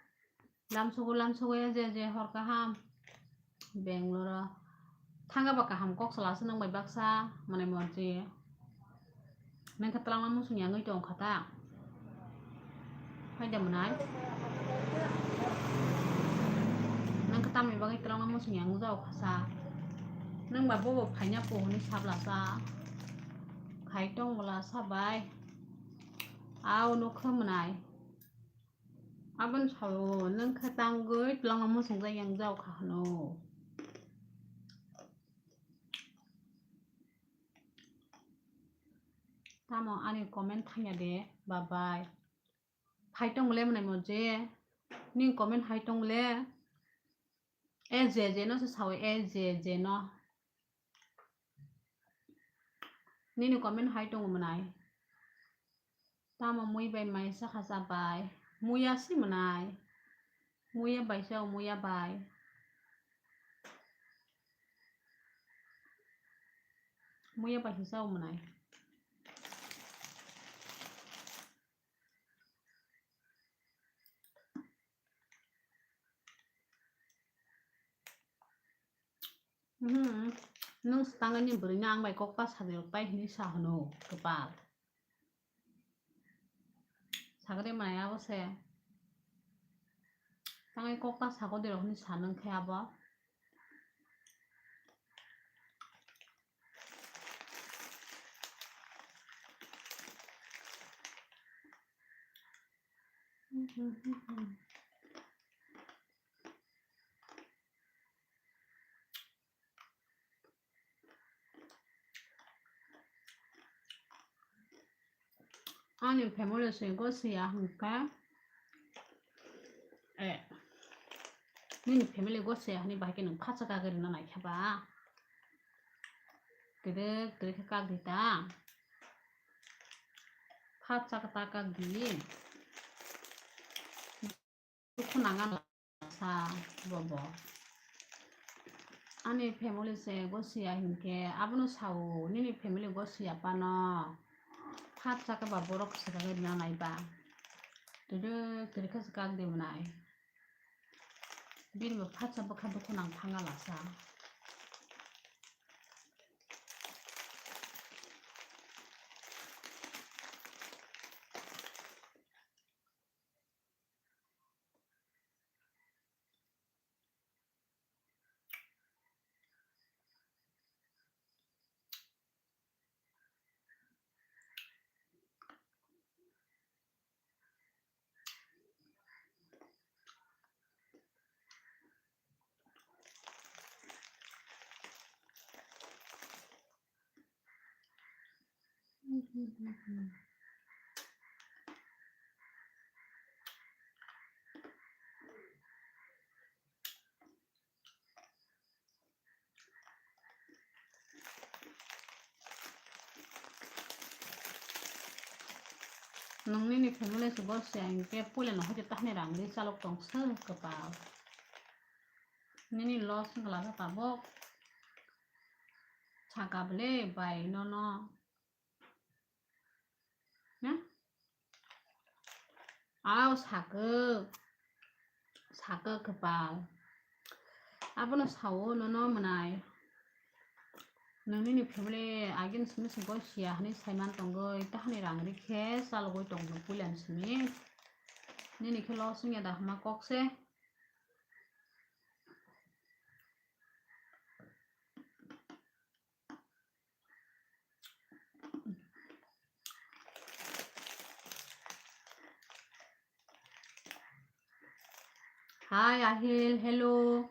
Lamsogo, lamsogo, L J J hor kaham. Bangalore o thanga ba kaham kok sala se nwng bai baksa, mane morji. Nwng khe twlangma muchung yangwi tong kha ta. Phai da mwnai. Nwng khe tamni bagwi twlangma muchung yangwi jao kha sa. Nwng ba bobo phaina po hwnwi sabla sa. Khai tong bwla sa bai. Au nukha mwnai. Aboni sao nwng khe tangwi twlangma muchungjak yang jao kha hwno. Tamo ani comment thangya de, bye bye. Phai tong le mwnai mo je, nini comment hai tong le. E je je no se sao, e je je no. Nini comment hai tongo mwnai. Tamo mui bai mai sakha cha bai. Muya si mwnai. Muya bai sao, muya bai. Muya bai sao mwnai. Mhm. Nwng swtangani bwrwino ang bai kok ta sajwk tai hwnwi sa hwno, kwpal. Sagade maya bo se. Tangwi kok ta sago de rok hwnwi sa nwng khe abo. Ani family se gosiya hwnkhe, eh, nini family gosiya hwnwi bahai khe nwng phatsa kagwi rwna nai kha ba? Kwdwk kwdwk khe kak di ta. Phatsa khe ta kak di. Dukhu nang ang sa bobo. Ani family se gosiya hinkhe abono sao, nini family gosiya phano. Phatsa khe ba borok swkagwi rwna nai ba. Twdwk twdwk khe swkak di mwnai. Bini bo phatsa bwkha dukhu nang thanga lasa. Nwng nini family se gor se ang ke puila no hoite tahni rang ri chalok tong se kwpal. Nini loss wngkha lasa tabok. Saka bele bai nono. Na? Aw sakhe. Sakhe kwpal. Abono sao nono mwnai. Nwng nini family agin simi simi siya hani saiman tongoi tahani rang rikhe chalogoi tongno puilan simi. Nini khe loss wngya da hama kok se. Hi, Ahil. Hello.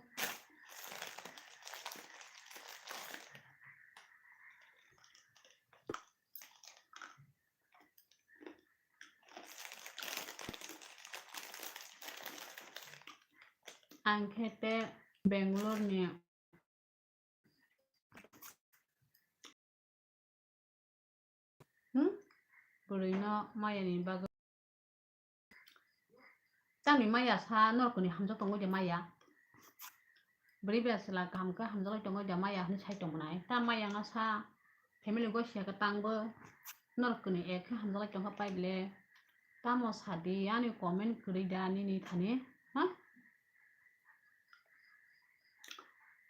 Ang khe te Bangalore ni. Hmm? Bwrwino mayani bagwi. Tamni maya sa norokni hamjak tongwi de maya. Bwrwi bai chwla kaham khe hamjaklai tongwi de maya hwnwi sai tongmani. Ta maya wngna sa family gosiya khe tangbo norokni ek khe hamjaklai tongkha pai bile. Tamo sadi ani comment kwrwi da nini thani. Ha?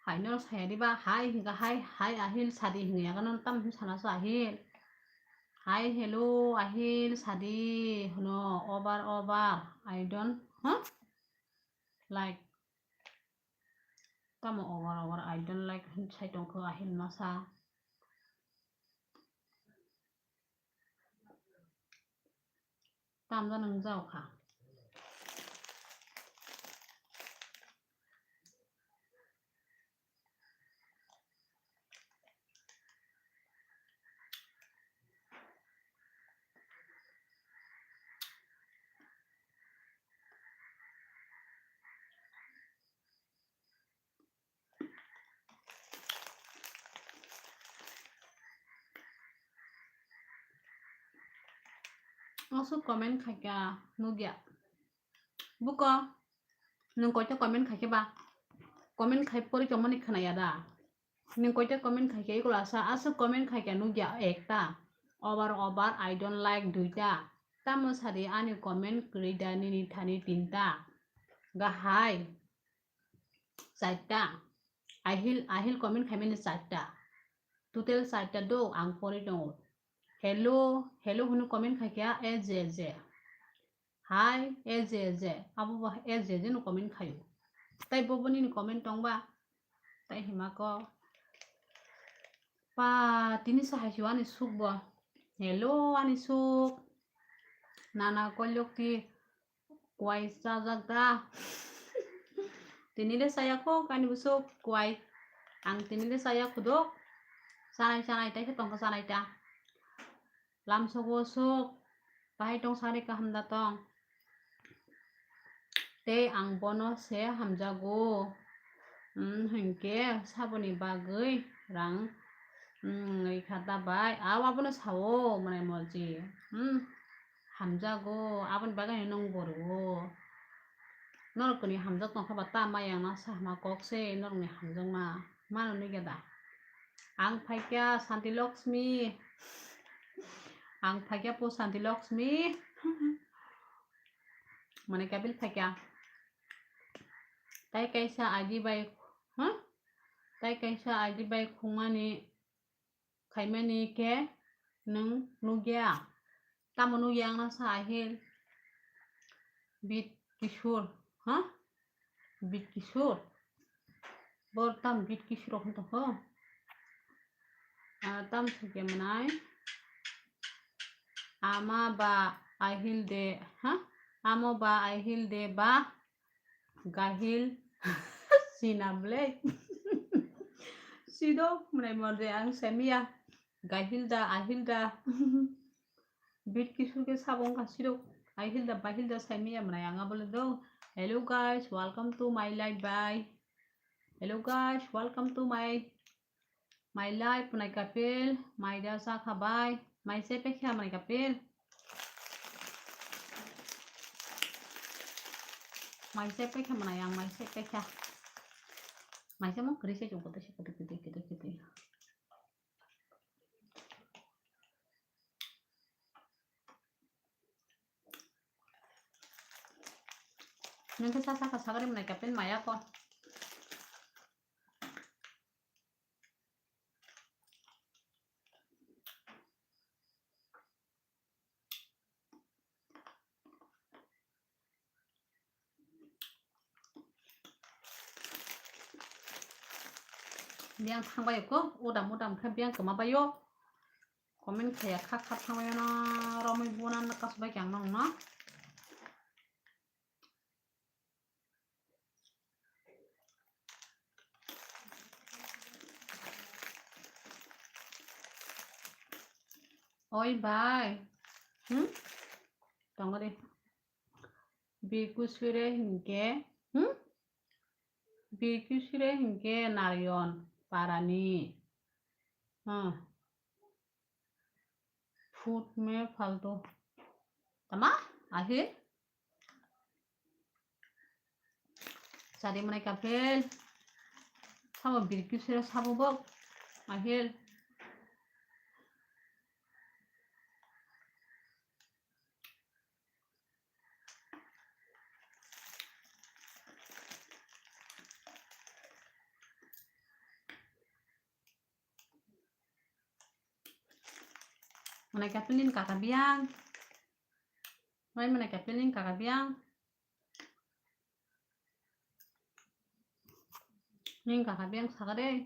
Hai no saya diba, hai hinga hai, hai Ahil sadi hinga yaga non tam hin sana sa Ahil. Hai, hello, Ahil sadi, no, over, over, I don't, huh? Like, tamo over, over, I don't like, hin sai tongkho Ahil masa. Tamjani wng jao kha. Aswk comment khaikha nukya. Buko, nwng koita comment khaikhe ba? Comment khai pori tongmani khwnaya da? Nwng koita comment khaikhe ikula sa, aswk comment khaikha nukya ekta. Over, over, I don't like duita. Tamo sadi ani comment kwrwi da nini thani tinta. Gahai. Charta. Ahil, Ahil comment khaimani charta. Total charta do ang pori tongo. Hello, hello hwnwi comment khaikha S J J. Hi, S J J. Abo bo S J J no comment khaio. Tai bo bo nini comment tongba? Tai hima ko. Pa, tini sa hai sio ani suk bo. Hello, ani suk. Nana koilok ti. Kwai chajak da. Tini le chaya kho, kaini bwswk kwai. Ang tini le chaya kho dok. Chanai chanai tai khe tongkha chanai ta. Lamsogo sok. Bahai tong sari kaham da tong. Tei ang bono se hamjago. Hmm, hinkhe saboni bagwi rang, hmm, rikha da bai. Aw, abono sao, mwnai morji. Hmm, hamjago, aboni bagwi nwng borugo. Norokni hamjak tongkha ba ta mayang na sahma kok se norokni hamjakma. Mano nigya da? Ang phaikya Santi Lakshmi. Ang phaikya po Santi Lakshmi. Mane kabil phaikya. Tai kaisa agi bai, ha? Tai kaisa agi bai khungmani, khaimani khe nwng nukya. Tamo nukya wngna sa Ahil? Bit Kishore, ha? Bit Kishore. Bor tam Bit Kishore rok wng tongkho. Ah, tam sakya mwnai. Ama ba Ahil de, ha? Amo ba Ahil de ba Gahil. Sina ble. Sido mwnai morde ang semiya. Gahilda, Ahilda. Bit Kishore ke sabo wngkha sirok. Ahilda, Bahilda saimaya mwnai ang abole do. Hello guys, welcome to my live, bye. Hello guys, welcome to my, my live, mwnai kapil, mai da sa kha bai, mai se pe kha mwnai kapil. Maisa pekha manai ang, maisa pekha. Maisa mo kwrwi se chwng kotor se kotor kotor kotor kotor. Nung khe sa sakha sagari manai kapin maya ko. Biyang thangbai ko, udam udam khe biyang kwma baio. Comment khaya kha kha thangbai no, romwi bunan kasbai kyang nong no. Oi bai. Hmm? Tongo de. Bikusure hinkhe, hmm? Bikusure hinkhe Narayan parani. Hmm. Food me faltu. Tama? Ahi? Sari manai kapel. Sabo Bikusure sabo bok. Ahil. Manai kapel nin kaka biyang. Manai, manai kapel nin kaka biyang. Nin kaka biyang saka de.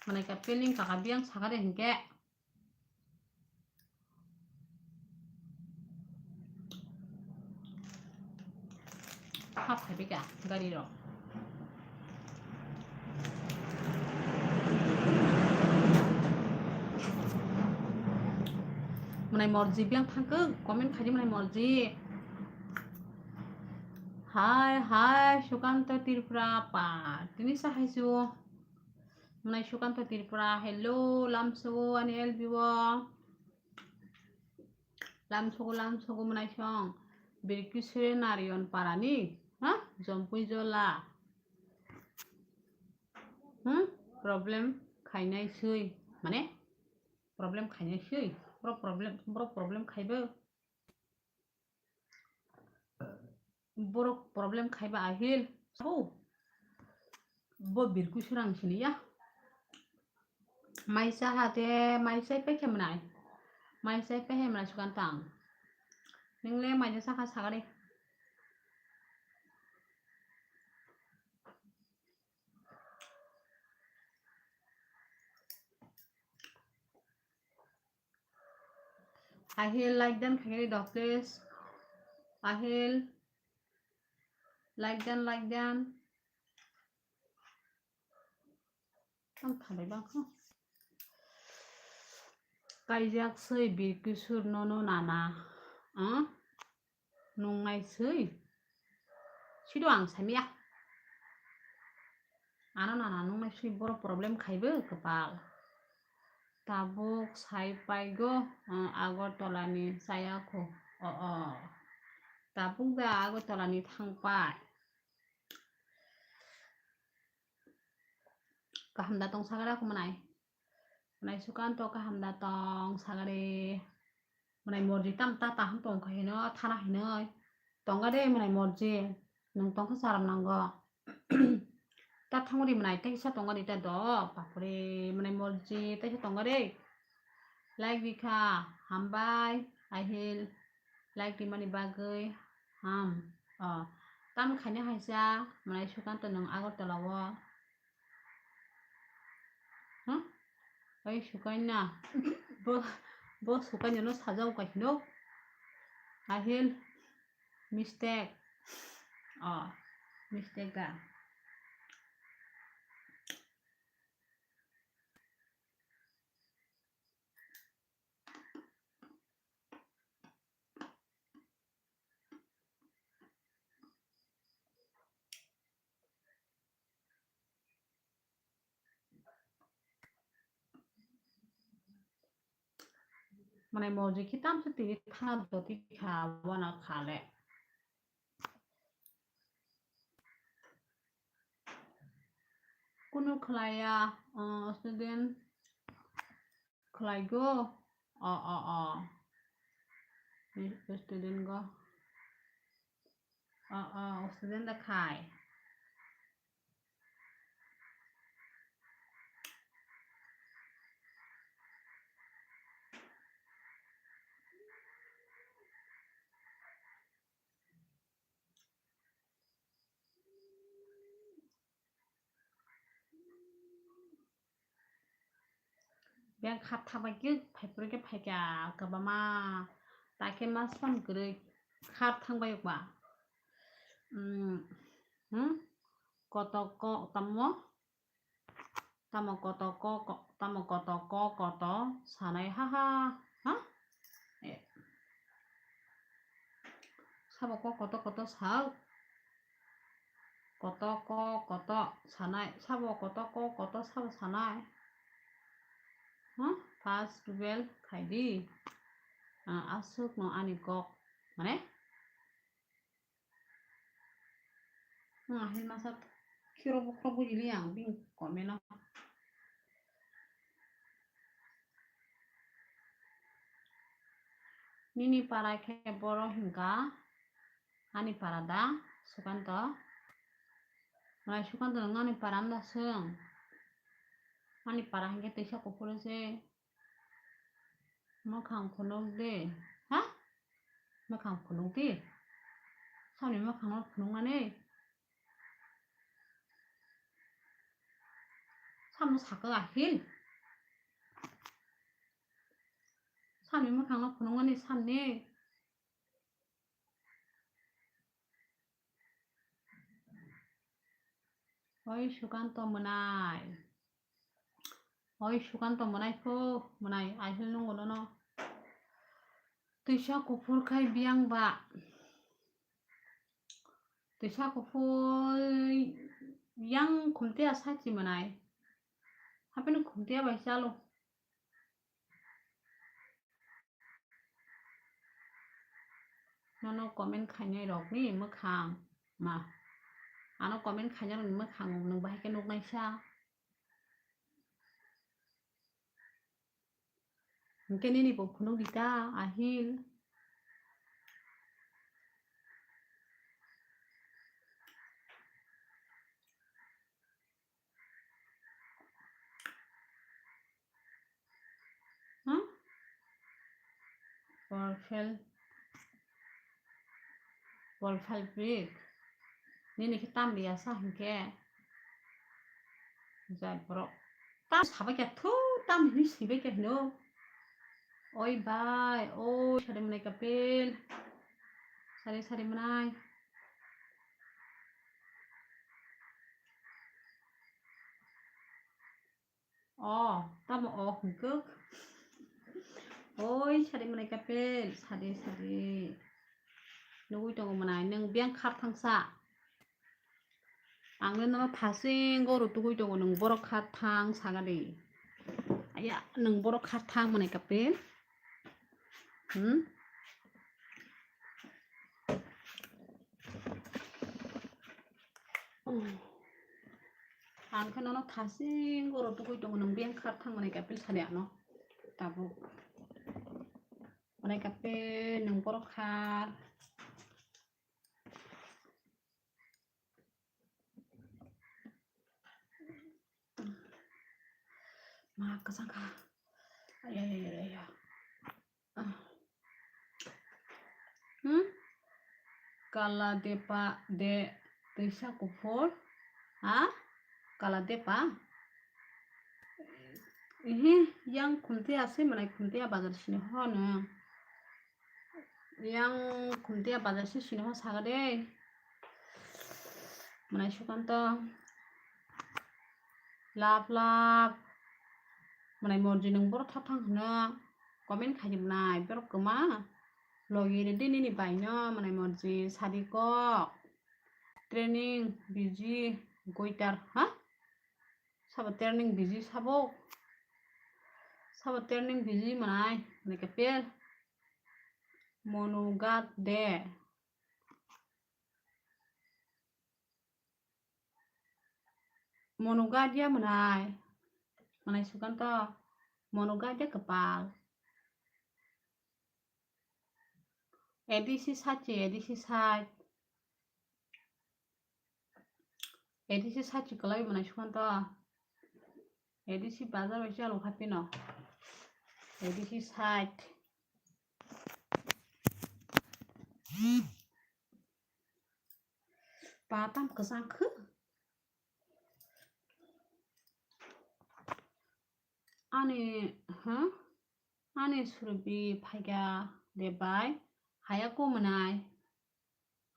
Manai kapel nin kaka biyang saka de hinkhe. Hap khai bika gari rok. Manai morji biyang thangkhe comment khaidi manai morji. Hai hai Sukanto Tripura pa tini sa hai su. Manai Sukanto Tripura, hello, lamsogo ani L B o. Lamsogo, lamsogo manai song. Birkisure Narayan parani, ha? Jompui jola. Hmm? Problem khainai sui. Mane? Problem khainai sui. Bro problem, bro problem khaibo. Borok problem khaiba ahil. Sabo. Bo birku surang sini ya. Maisa hate, maisa pekhe manai. Maisa pekhe manai Sukantang. Ningle maisa saka sagari. Ahil like dan khairi dok please. Ahil like dan, like dan. Ang thabai bang kho. Kaijak sui Birkisur nono nana. Ah? Nungnai sui. Sido ang samya. Ano nana nungnai sui boro problem khaibo kwpal. Tabuk sai paigo, ah, Agartala ni chaya kho. O, o. Tabuk da Agartala ni thangpai. Kaham da tong sagara kho manai. Manai Sukanto kaham da tong sagari. Manai morji tam ta taham tong kha hino thana hinoi. Tongga de manai morji. Nung tong kha charam nango. Ta thangri manai teisa tongga de ta do. Bapre manai morji teisa tongga de. Like bikha hambai ahil. Like rimani bagwi ham. O tam khaina haisa manai Sukanto nung Agartala o. Huh? Oi Sukanya. Bo, bo Sukanya no sajao kahino. Ahil mistake. Oh, mistake ga. Mwnai morji khe tamse tini thana doti kha, wana kha le. Kunu khlaiya, uh, student khlai go. O, o, o. Student go. O, o, student da khai. Beng khap thangbai khe phai phuru khe phai kha kwbangma. Ta khe ma song kwrwi khap thangbai ba. Hmm. Hmm? Koto ko tamo? Tamo koto ko, ko, tamo koto ko, koto sanai ha ha. Ha? Eh. Sabo ko koto koto sao. Koto ko koto sanai. Sabo koto ko koto sabo sanai. Ha? Pass twelve khai di. Ah, aswk no ani kok. Mane? Hmm, ahil masa khiro bukhro bujili ang bini comment o. Nini para khe boro hingka ani para da, Sukanto? Mwnai Sukanto, nwng ani para wngda swng? Ani para hinkhe twisa kuphuru se. Mwkhang phunuk di. Ha? Mwkhang phunuk di. Samni mwkhang no phunukmani. Samno sakha ahil. Samni mwkhang no phunukmani samni. Oi Sukanto mwnai. Oi Sukanto mwnai pho mwnai, ahil nungo nono. Twisa kuphur khai biyang ba. Twisa kuphur yang khumtiya sachi mwnai. Hapeno khumtiya bai chalo. Nono comment khainai rokni mwkhang ma. Ano comment khainai rokni mwkhang nwng bahai khe nuknaisa. Hinkhe nini bo phunuk di ta, ahil. Hmm? Porfel. Porfel pik. Nini khe tam liya sa hinkhe. Jai borok. Tam sabai khe thu, tam hini sibai khe hino. Oi bai, oi sari mwnai kapil. Sari sari mwnai. O, tamo o hwnkhe. Oi, sari mwnai kapil, sari, sari. Nugui tongo mwnai, nwng biyang khar thangsa. Ang le nono thasing goro tugui tongo, nwng borok khar thang saga de. Aya, nwng borok khar thang mwnai kapil. Hmm? Ang khe nono thasing goro tugui tongo, nwng biyang khar thang mwnai kapil sani ano. Tabuk. Mwnai kapil nwng borok khar. Ma kwchang kha. Ay, ay, ay, ay, ay. Ah. Hmm? Kala depa de twisa kuphur. Ha? Kala depa? Ihi, yang khumtiya se mwnai khumtiya bazar sini hono. Yang khumtiya bazar se sini ho saga de. Mwnai Sukanto. Lap lap. Mwnai morji nwng borok thap thang hwno. Comment khaidi mwnai borok kwma. Logi redi nini baino mwnai morji sadi kok. Training biji goitar ha? Sabo training biji sabo. Thabo trending busy manai, manai kapel. Monugat de. Monugat ya manai. Manai sukanto. Monugat ya kapal. A D C side, A D C side. A D C side kwlai manai sukanto. A D C bazar bai chalo hapino. A D C side. Patam kwchang khe. Ani, ha? Ani surbi phaikha de bai. Hayako manai.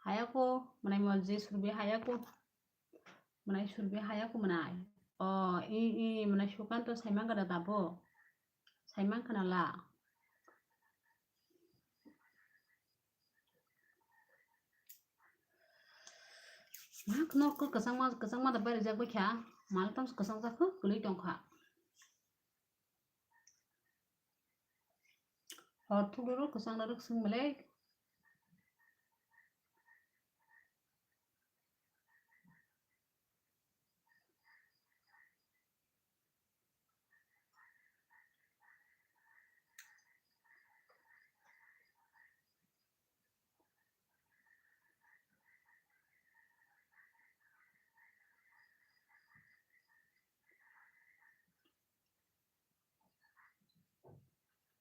Hayako manai mo je surbi hayako. Manai surbi hayako manai. O, i, i, manai sukanto saimang kada dabo. Saimang kana la. Mak nok ko kwchangma, kwchangma da bari jak bai kha. Mal tam kwchang jak kho, kwlwi tong kha. Hor thugro kwchang rok swng belai.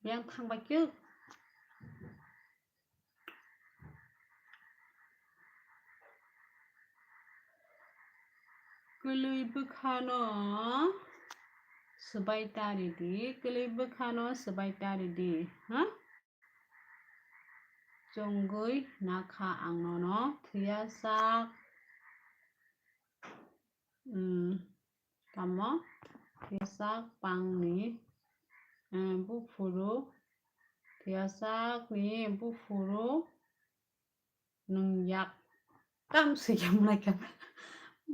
Yang thang bai khe. Kwlwi bwkhano swbai tari di, kwlwi bwkhano swbai tari di, ha? Chongwi nakha ang nono thwiyasak, um, tamo thwiyasak pangni, um, buphuru, thwiyasakni buphuru nwng yak tam swi khe mwnai kha.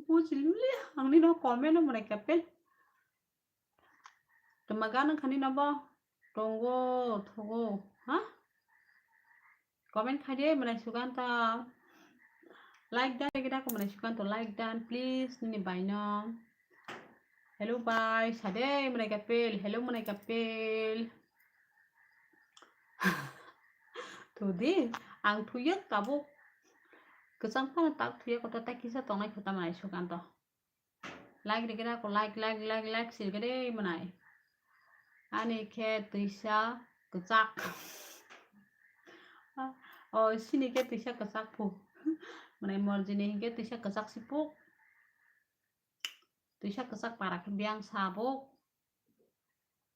Bujili mili ang nino comment o mwnai kha pe. Twma gana khani nobo tongo thogo, ha? Comment khai de mwnai sukanto. Like dan, kita ko mwnai sukanto, like dan, please, nini baino. Hello bai, sade mwnai kapel, hello mwnai kapel. Thudi, ang thuye tabuk. Kwchang phano tak thuye koto tak kisa tongnai kho ta mwnai sukanto. Like rikhe da ko, like, like, like, like sirkhe de mwnai. Ani khe twisa kwchak. O, sini khe twisa kwchak phu. Mwnai morjini hinkhe twisa kwchak si puk. Twisa kwchak para khe biyang sabuk.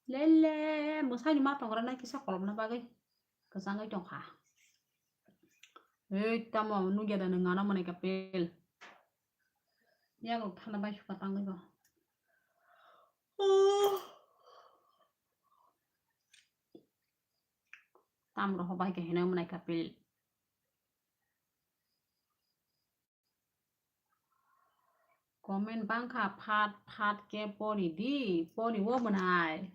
Lele, mwsai ni ma tongra nai kisa kolomna bagwi kwchangwi tongkha. Ei, tamo nugya da nwng ano mwnai kapel. Yago thana bai suka tangwi bo. Tamro hobai khe hino mwnai kapel. Comment bangkha phat phat khe pori di, pori o mwnai.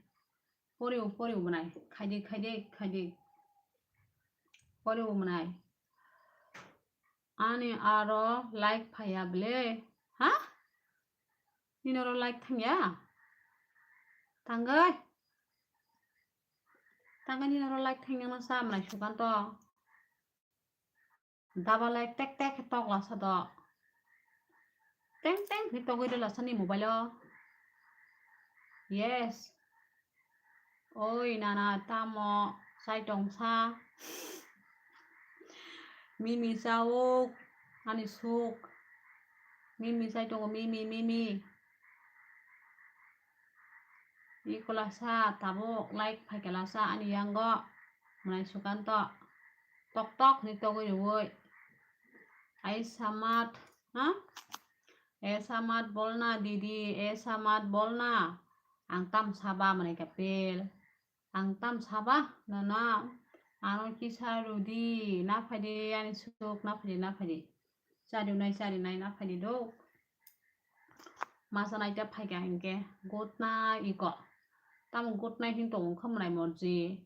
Pori o, pori o mwnai. Khaidi, khaidi, khaidi. Pori o mwnai. Ani aro like phaiya ble. Ha? Nini aro like thangya? Tangwi? Tangwi nini aro like thangya no sa mwnai sukanto. Dabalai tek tek khe tok lasa do. Teng teng khe togwi de lasa ni mobile o. Yes. Oi nana tamo chai tong sa. Mimi chauk ani suk. Mimi chai tongo mimi mimi. Iko lasa tabuk like phaikhe lasa ani yango mwnai sukanto tok tok ni togwi rwui. Ai samat, ha? E samat bolna didi, e samat bolna. Ang tam saba mwnai kapel. Ang tam saba nana. Ano kisa rudi, na phaidi ani suk, na phaidi, na phaidi. Chari nai, chari nai, na phaidi dok. Masa nai ta phaikha hinkhe gotna iko. Tamo good night hin tongo kha mwnai morji.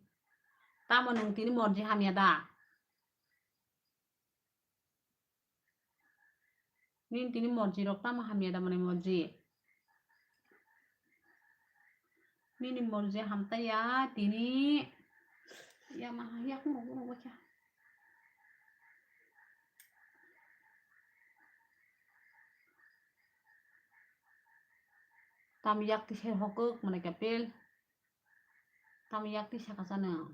Tamo nwng tini morji hamya da? Nini tini morji rok tamo hamya da mwnai morji? Nini morji hamtaya tini. Yama yakung rok rok kya. Tam yak ti ser hokuk mane kapil. Tam yak ti saka sana.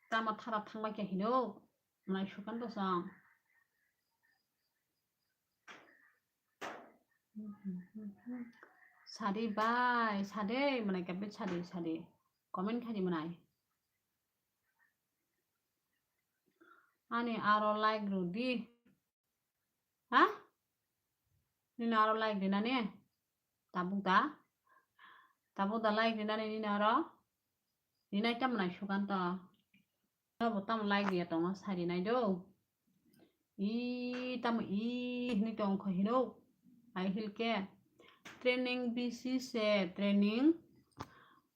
Tamo thara thangbai khe hino, mwnai sukan to sang. Sadi bai, sadi, mwnai kapil sadi, sadi. Comment khaidi mwnai. Ani aro like rw di. Ha? Nini aro like rinani? Tabuk da? Tabuk da like rinani nini aro? Rinai tamo nai sukan to. Abo tamo like riya tongo, sari nai do. I tamo i hini tong kho hino. Ai hil khe. Training bisi se training,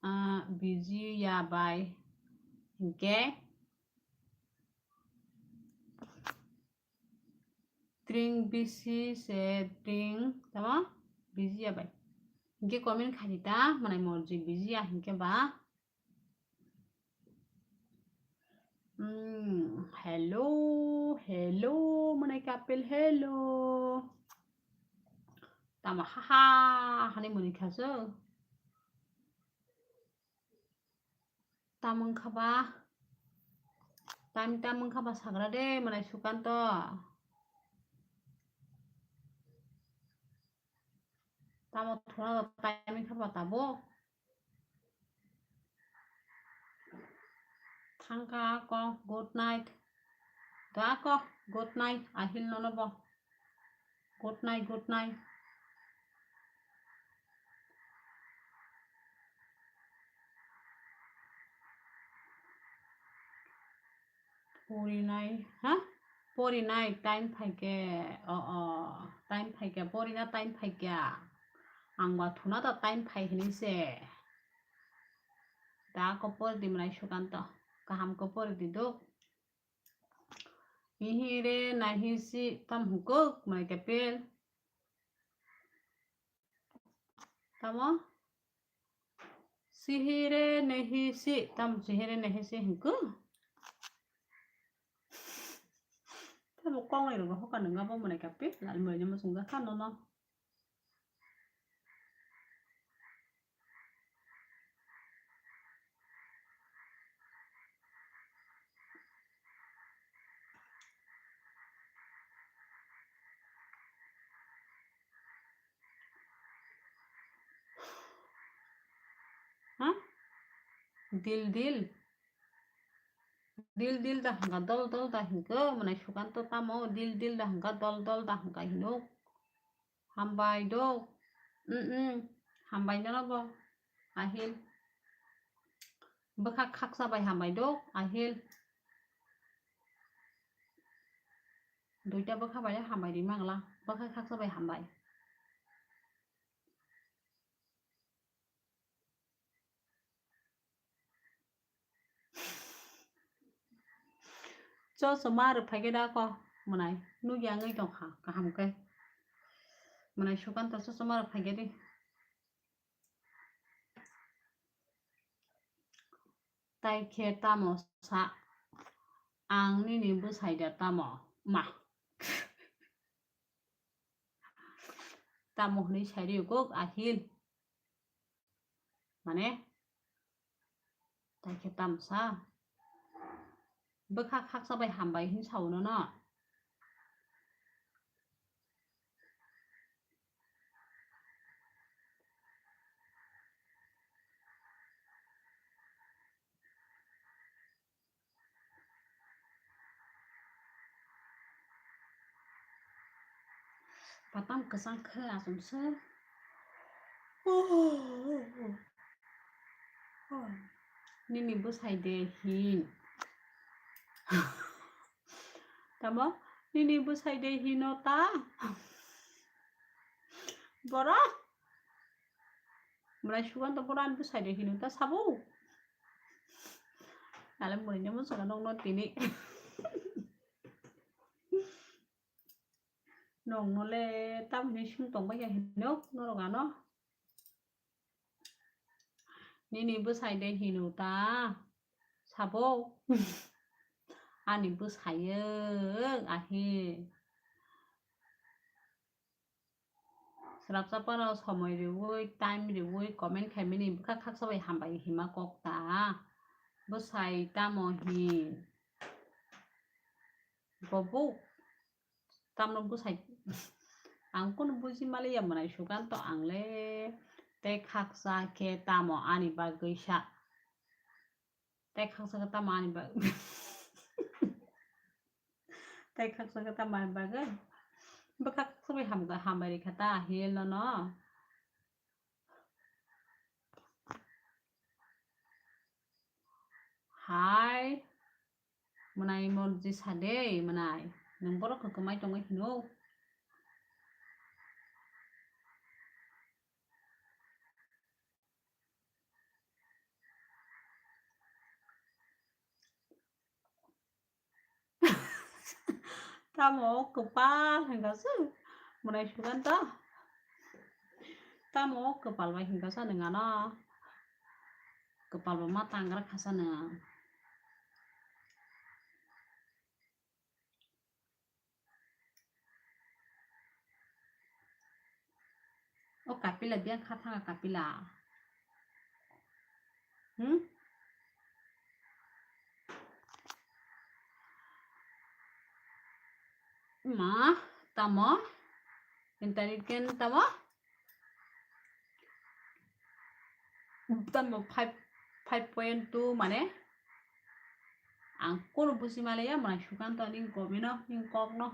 ah, busy ya bai. Hinkhe. Tring bisi se tring, tamo? Busy ya bai. Hinkhe comment khaidi ta, mwnai morji busy ya hinkhe ba. Hmm, hello, hello, mwnai kapil, hello. Tamo ha ha, hani mwnai khaso. Tamung kha ba? Time tamung kha ba sagra de, mwnai sukan to. Tamo thuna to time kha ba tabo. Thangka ko, good night. Da ko, good night. Ahil nono bo. Good night, good night. Porinai, ha? Porinai time phaikhe, o, o, time phaikhe, porina time phaikhe. Ang ba thuna to time phai hinwi se. Da ko pori di mwnai sukan to. Kaham ko pori di duk. Hihi re nahi si tam hukuk mai kapil. Tamo? Sihire nehi si, tam sihire nehi si hingku. Tamo kong iro go hoka nunga bo mwnai kapil, lal mwnai mo sungga kha nono. Ha? Dil dil. Dil dil da hwnka dol dol da hwnka, mwnai sukan to tamo dil dil da hwnka dol dol da hwnka hino. Hambai do. Mm, mm. Hambai nono bo. Ahil. Bwkha khaksa bai hambai do. Ahil. Duita bwkha bai hambai ri mangla. Bwkha khaksa bai hambai. Chosma rwk phaikhe da ko mwnai nukya wngwi tongkha kaham khe. Mwnai Sukanta chosma rwk phaikhe di. Tai khe tamo sa ang nini bwsai da tamo ma. Tamo hwnwi sai rw kuk Ahil. Mane, tai khe tamsa. Bwkha khaksa bai hambai hin sao nono. Patam kwchang khe achomsa. Nini bwsai de hin. Tamo? Nini bwsai de hino ta? Boro? Mwnai Sukanto boro ani bwsai de hino ta sabo? Ale mwnai nemo saka nokno tini. Nokno le tamni sung tongbai ya hino norok ano. Nini bwsai de hino ta sabo? Ani bwsai o ahi. Swrapsa phano somoi riwi, time riwi comment khaimani bwkha khaksa bai hambai hima kok ta. Bwsai tamo hin? Bobo. Tamno bwsai, ang kunu buji maliya mwnai Sukanto ang le tei khaksa khe tamo ani bagwi sa, tei khaksa khe tamo ani bagwi, tei khaksa khe tamo ani bagwi, bwkha khaksa bai ham-, hambai rikha ta hil nono. Hai. Mwnai morji sa de, mwnai. Nwng borok kwmai tongwi hino. Tamo kwpal hwnkha se, mwnai Sukanto. Tamo kwpal bai hwnkha sa nwng ano. Kwpal bo ma tangra kha sa nwng. O Kapila biyang kha thanga Kapila. Hmm? Ma, tamo? Intelligent tamo? Tamo five, five point two mane? Ang kunu buji maliya mwnai Sukanto ning comment no, ning kok no.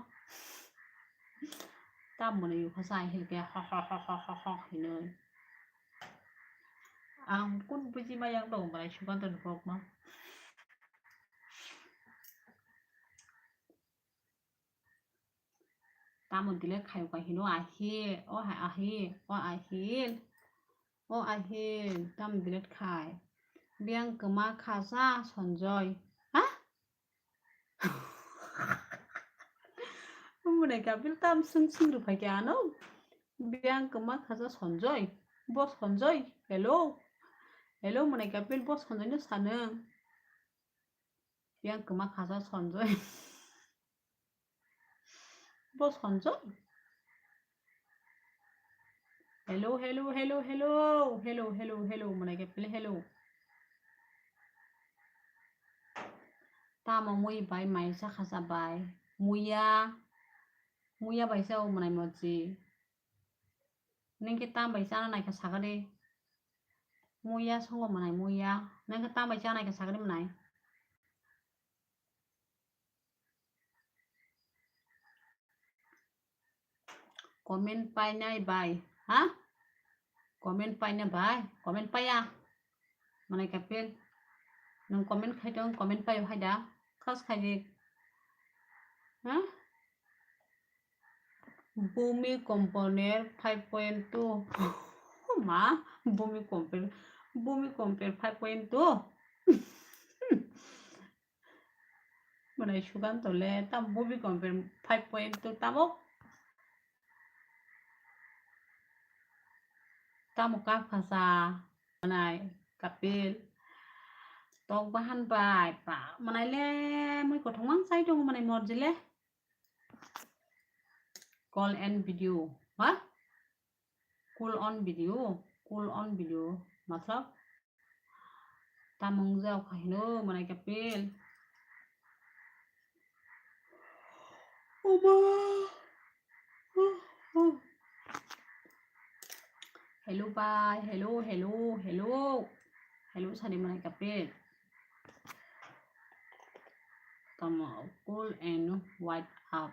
Tamoni yukha sa hilke ho ho ho hinoi. Ang kunu buji maya ang tong mwnai Sukanto ni kok no. Tamo delete khayo ka hino ahi, o hai ahi, o ahil, o ahil, tamo delete khai. Biyang kwma kha sa Sanjoy. Ha? Mwnai Kapil tam swng swng rwphai khe ano. Biyang kwma kha sa Sanjoy. Bo Sanjoy, hello. Hello, mwnai Kapil, bo Sanjoy no sanwng. Biyang kwma kha sa Sanjoy. Bo Sanjoy? Hello, hello, hello, hello. Hello, hello, hello, mwnai Kapil, hello. Tamo mui bai mai cha kha sa bai. Muya. Muya bai cha o mwnai morji. Ningke tam bai chana naikha sakadi. Muya songo mwnai muya. Ningke tam bai chana naikha sakadi mwnai. Comment painai bai, ha? Comment paina bai, comment paiya. Mwnai Kapil. Nwng comment khai tong, comment paio hai da. Khas khai di. Ha? Bhumi Komponer five point two. Ma, Bhumi Komper, Bhumi Komper five point two. Mwnai Sukanto le tam Bhumi Komper five point two tamo. Tamo kak phasa mwnai Kapil. Tok bahan bai pa mwnai le mui kothong mang sai tongo mwnai morji le. Call and video, ha? Call on video, call on video, matlab? Tamung jao khaino mwnai Kapil. Oma. Hello bai, hello, hello, hello. Hello sani mwnai Kapil. Tamo cool and white up.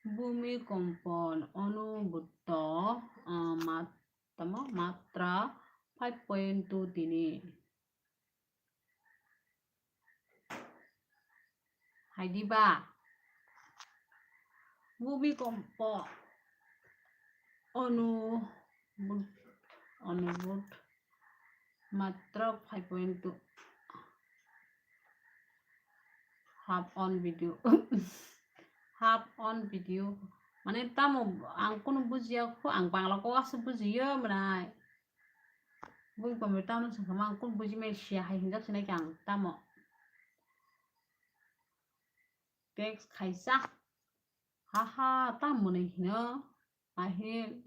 Bhumi Kompon ono butto, ah, mat-, tamo matra five point two tini. Naidiba. Bhumikompo. Onu, Onubudh. Matro five point two. Half on video. Half on video. Mane tamo ang kunu bujiya kho, ang Bangla kok aswk bujiyo mwnai. Bui komwi tamo swngkha ang kunu bujimai siya hai hinjak sinai khe ang tamo. Text khaisa. Haha, tamo mwnwi hino. Ahin.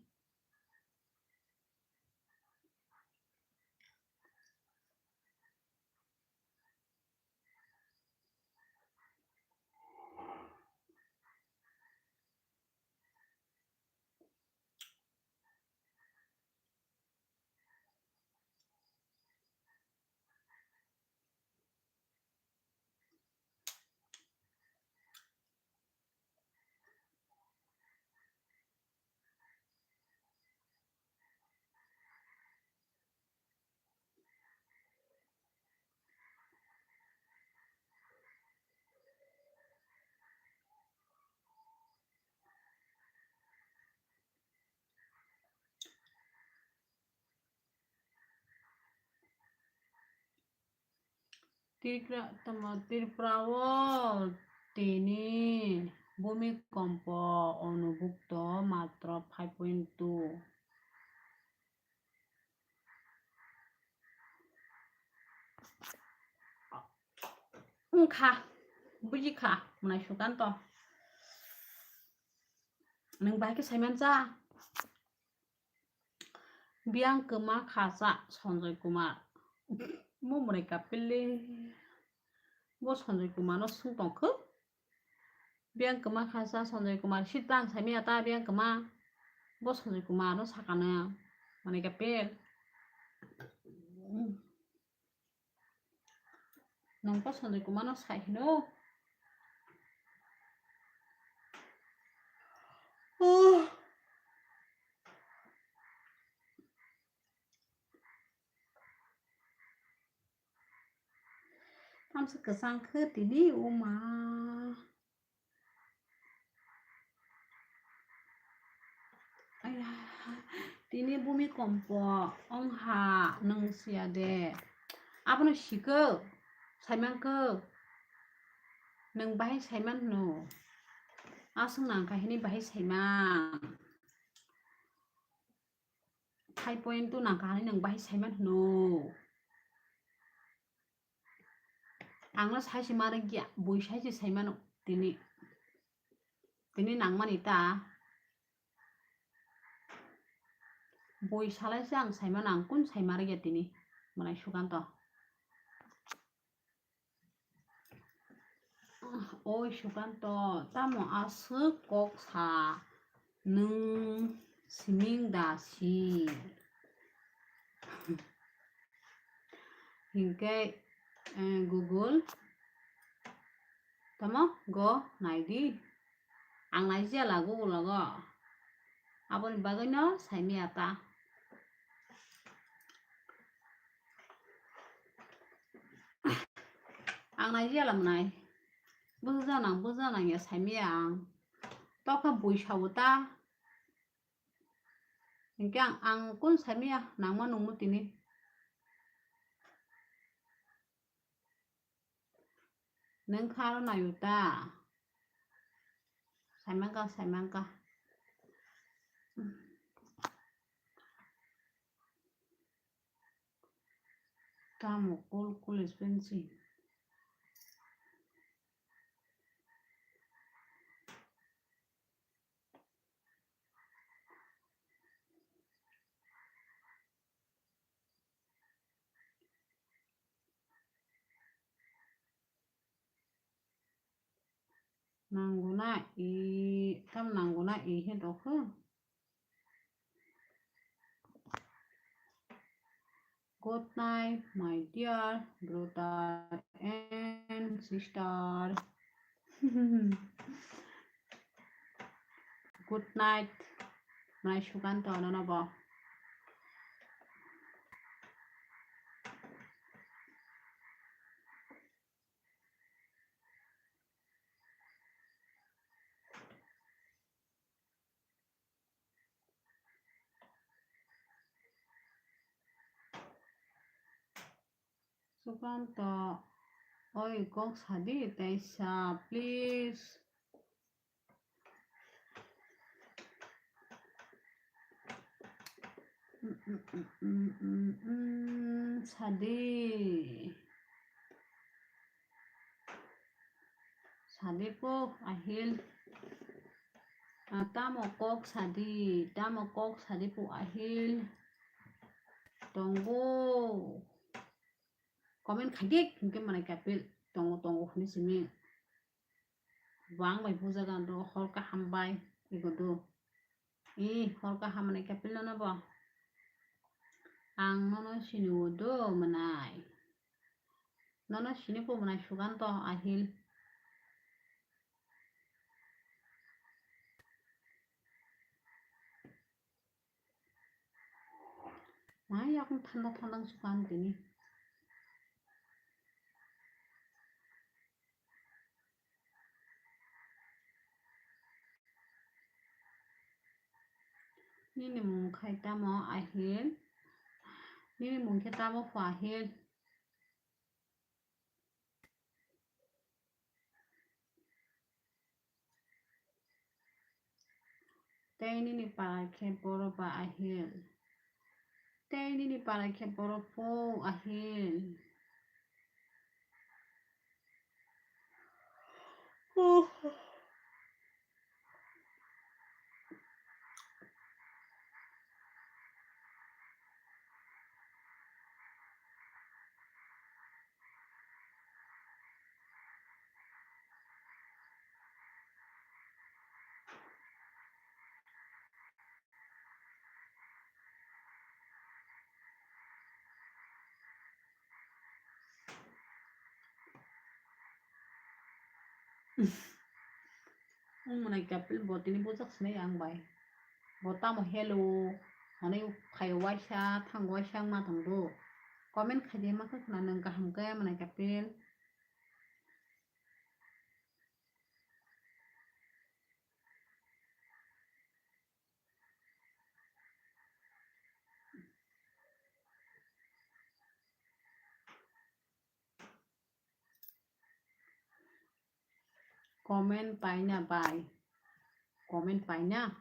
Tripura, tamo Tripura o tini bhumikompo onubhukto matro five point two. Wngkha, bujikha, mwnai Sukanto. Nwng bahai khe saiman cha. Biyang kwma kha cha Sanjoy Kumar. Mo mwnai kapil le. Bo Sanjoy Kumar no swng tong kho. Biyang kwma kha cha Sanjoy Kumar. Sita ang saimaya ta biyang kwma. Bo Sanjoy Kumar no sakano. Mwnai kapil. Nwng bo Sanjoy Kumar no sai hino. Oh. Tamsa kwchang khe tini oma. Aya, tini bhumikompo wngha nwng siya de. Abono sikho, saimankho. Nwng bahai saiman hwno. Aswk nangkha hini bahai saiman. Five point two nangkha hini nwng bahai saiman hwno. Ang no sai se ma rwgya, bui sai se sai mano tini. Tini nangmani ta. Bui salai se ang sai mano, ang kun sai ma rwgya tini. Mwnai Sukanto. Oi Sukanto, tamo aswk kok sa nwng siming da si? Hinkhe, eh, Google, tamo go naidi. Ang naijiyala Google logo. Aboni bagwino saimaya ta. Ang naijiyala mwnai. Bujanang, bujanang ya saimaya ang. Tokha bui sao ta. Hinkhe ang, ang kun saimaya nangma nungmo tini. Nwng kha aro naio ta? Saimangkha, saimangkha. Tamo cool, cool expensive. Nanguna i, tam nanguna i he dokho. Good night, my dear brother and sister. Good night, mwnai Sukanto nono bo. Sukanto, oi, kok sadi, teisa, please. Mm, mm, mm, mm, mm, mm, sadi. Sadi po, Ahil. Ah, tamo kok sadi, tamo kok sadi po, Ahil. Tongo. Comment khaikhe hinkhe manai kapil tongo, tongo hwnwi simi. Bang bai bujagan ro, hor kaham bai, ego do. Ih, hor kaham manai kapil nono bo. Ang nono sini o do manai. Nono sini po manai Sukanto, Ahil. Mai yakung thanda thanda sukan tini. Nini mung khai tamo, Ahil? Nini mung khe tamo pho, Ahil? Tei nini para khe boro ba, Ahil? Tei nini para khe boro pho, Ahil? Wng mwnai kapil bo tini bujak sinai ang bai. Bo tamo hello hwnwi phaio waisa thango waisa wngma tongdo. Comment khaidi ma khe khwna nwng kaham khe mwnai kapil. Comment paina bai. Comment paina.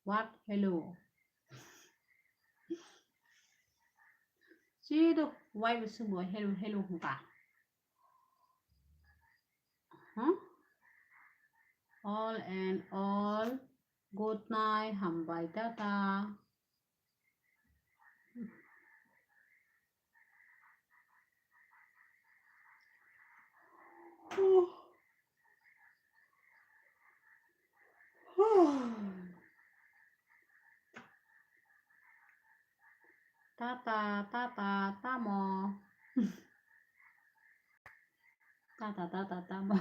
What? Hello. Chido wai bo swngbo hello, hello hwnka. Huh? All and all, good night, hambai, tata. Tata, tata, tamo. Tata, tata, tamo.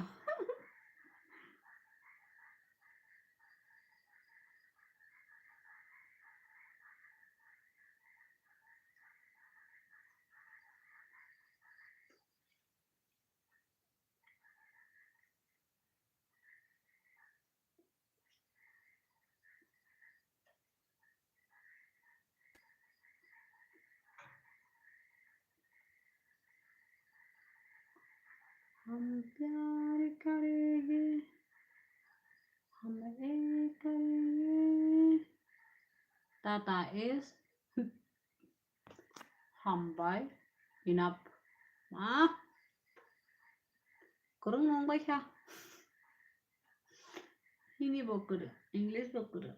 हम प्यार करेंगे, हम एक करेंगे। Tata is hambai, enough. Ma? Kwrwng wng bai kha. Hindi bo kwrwng, English bo kwrwng.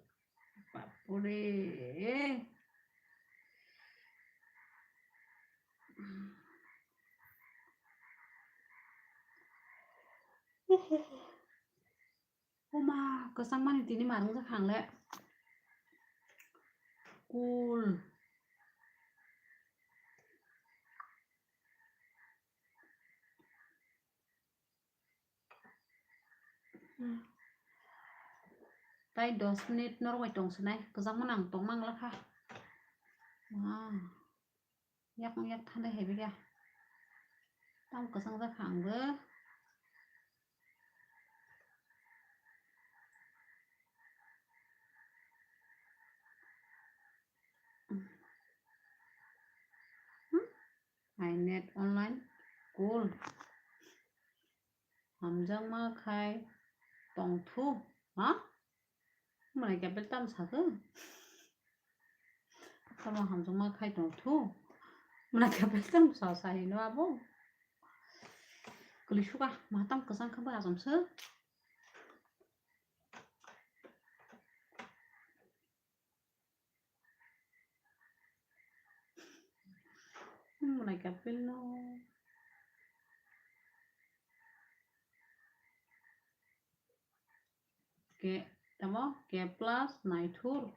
Bapore. Oma, kwchangmani tini ma rwngjak ang le. Cool. Tai dos minute norok bai tong sinai, kwchangmani ang tong mang lakha. Wow. Yak yak thanda heavy kha. Tam kwchang jak kha ang bo. Hmm? My net online cool. Hamjakma khai tongthu, ha? Mwnai kepel tam sakhe? Tamo hamjakma khai tongthu. Mwnai kepel tam sa sa hino abo. Kuli suka, matam kwchang khe bo achomse. Mwnai kepel no. K, tamo K plus naithur.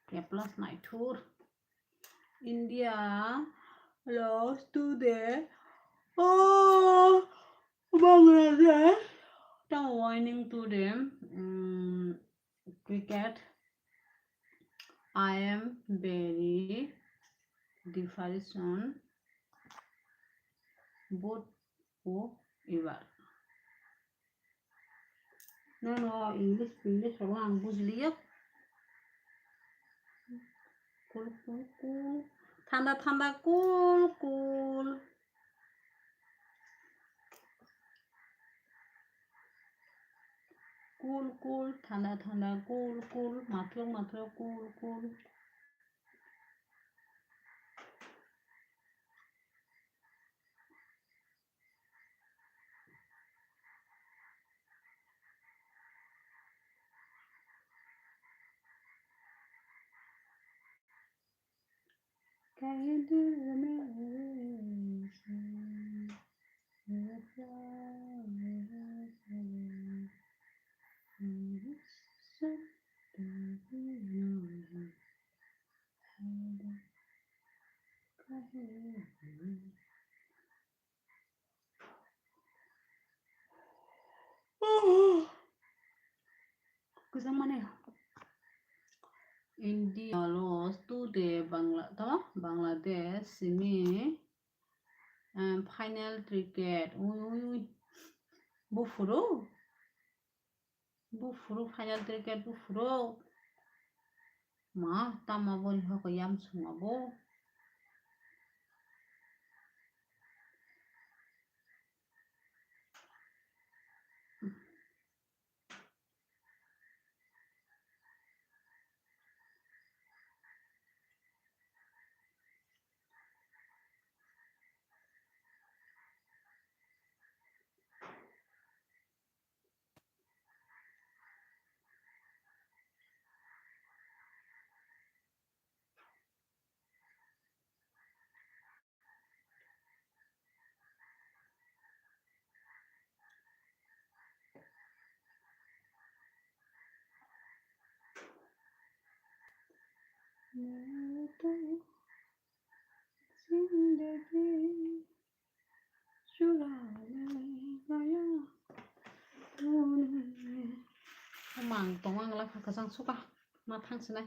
K plus naithur. India lost today. Oh, Bangladesh. Tamo winning today. Mm, cricket. I am very depression. But who ever. No, no, English, English rogo ang bujliya. Cool, cool, cool. Thanda, thanda, cool, cool. Cool, cool, thanda, thanda, cool, cool. Mathlok, mathlok, cool, cool. Kwchang mane. India lost today Bangla, to Bangladesh simi, em, final cricket. Ui, ui, ui. Buphuru. Buphuru final cricket buphuru. Ma, tamo bo lihok yam sung abo. Mang tongma ang lakha kwchang suka ma thang sinai.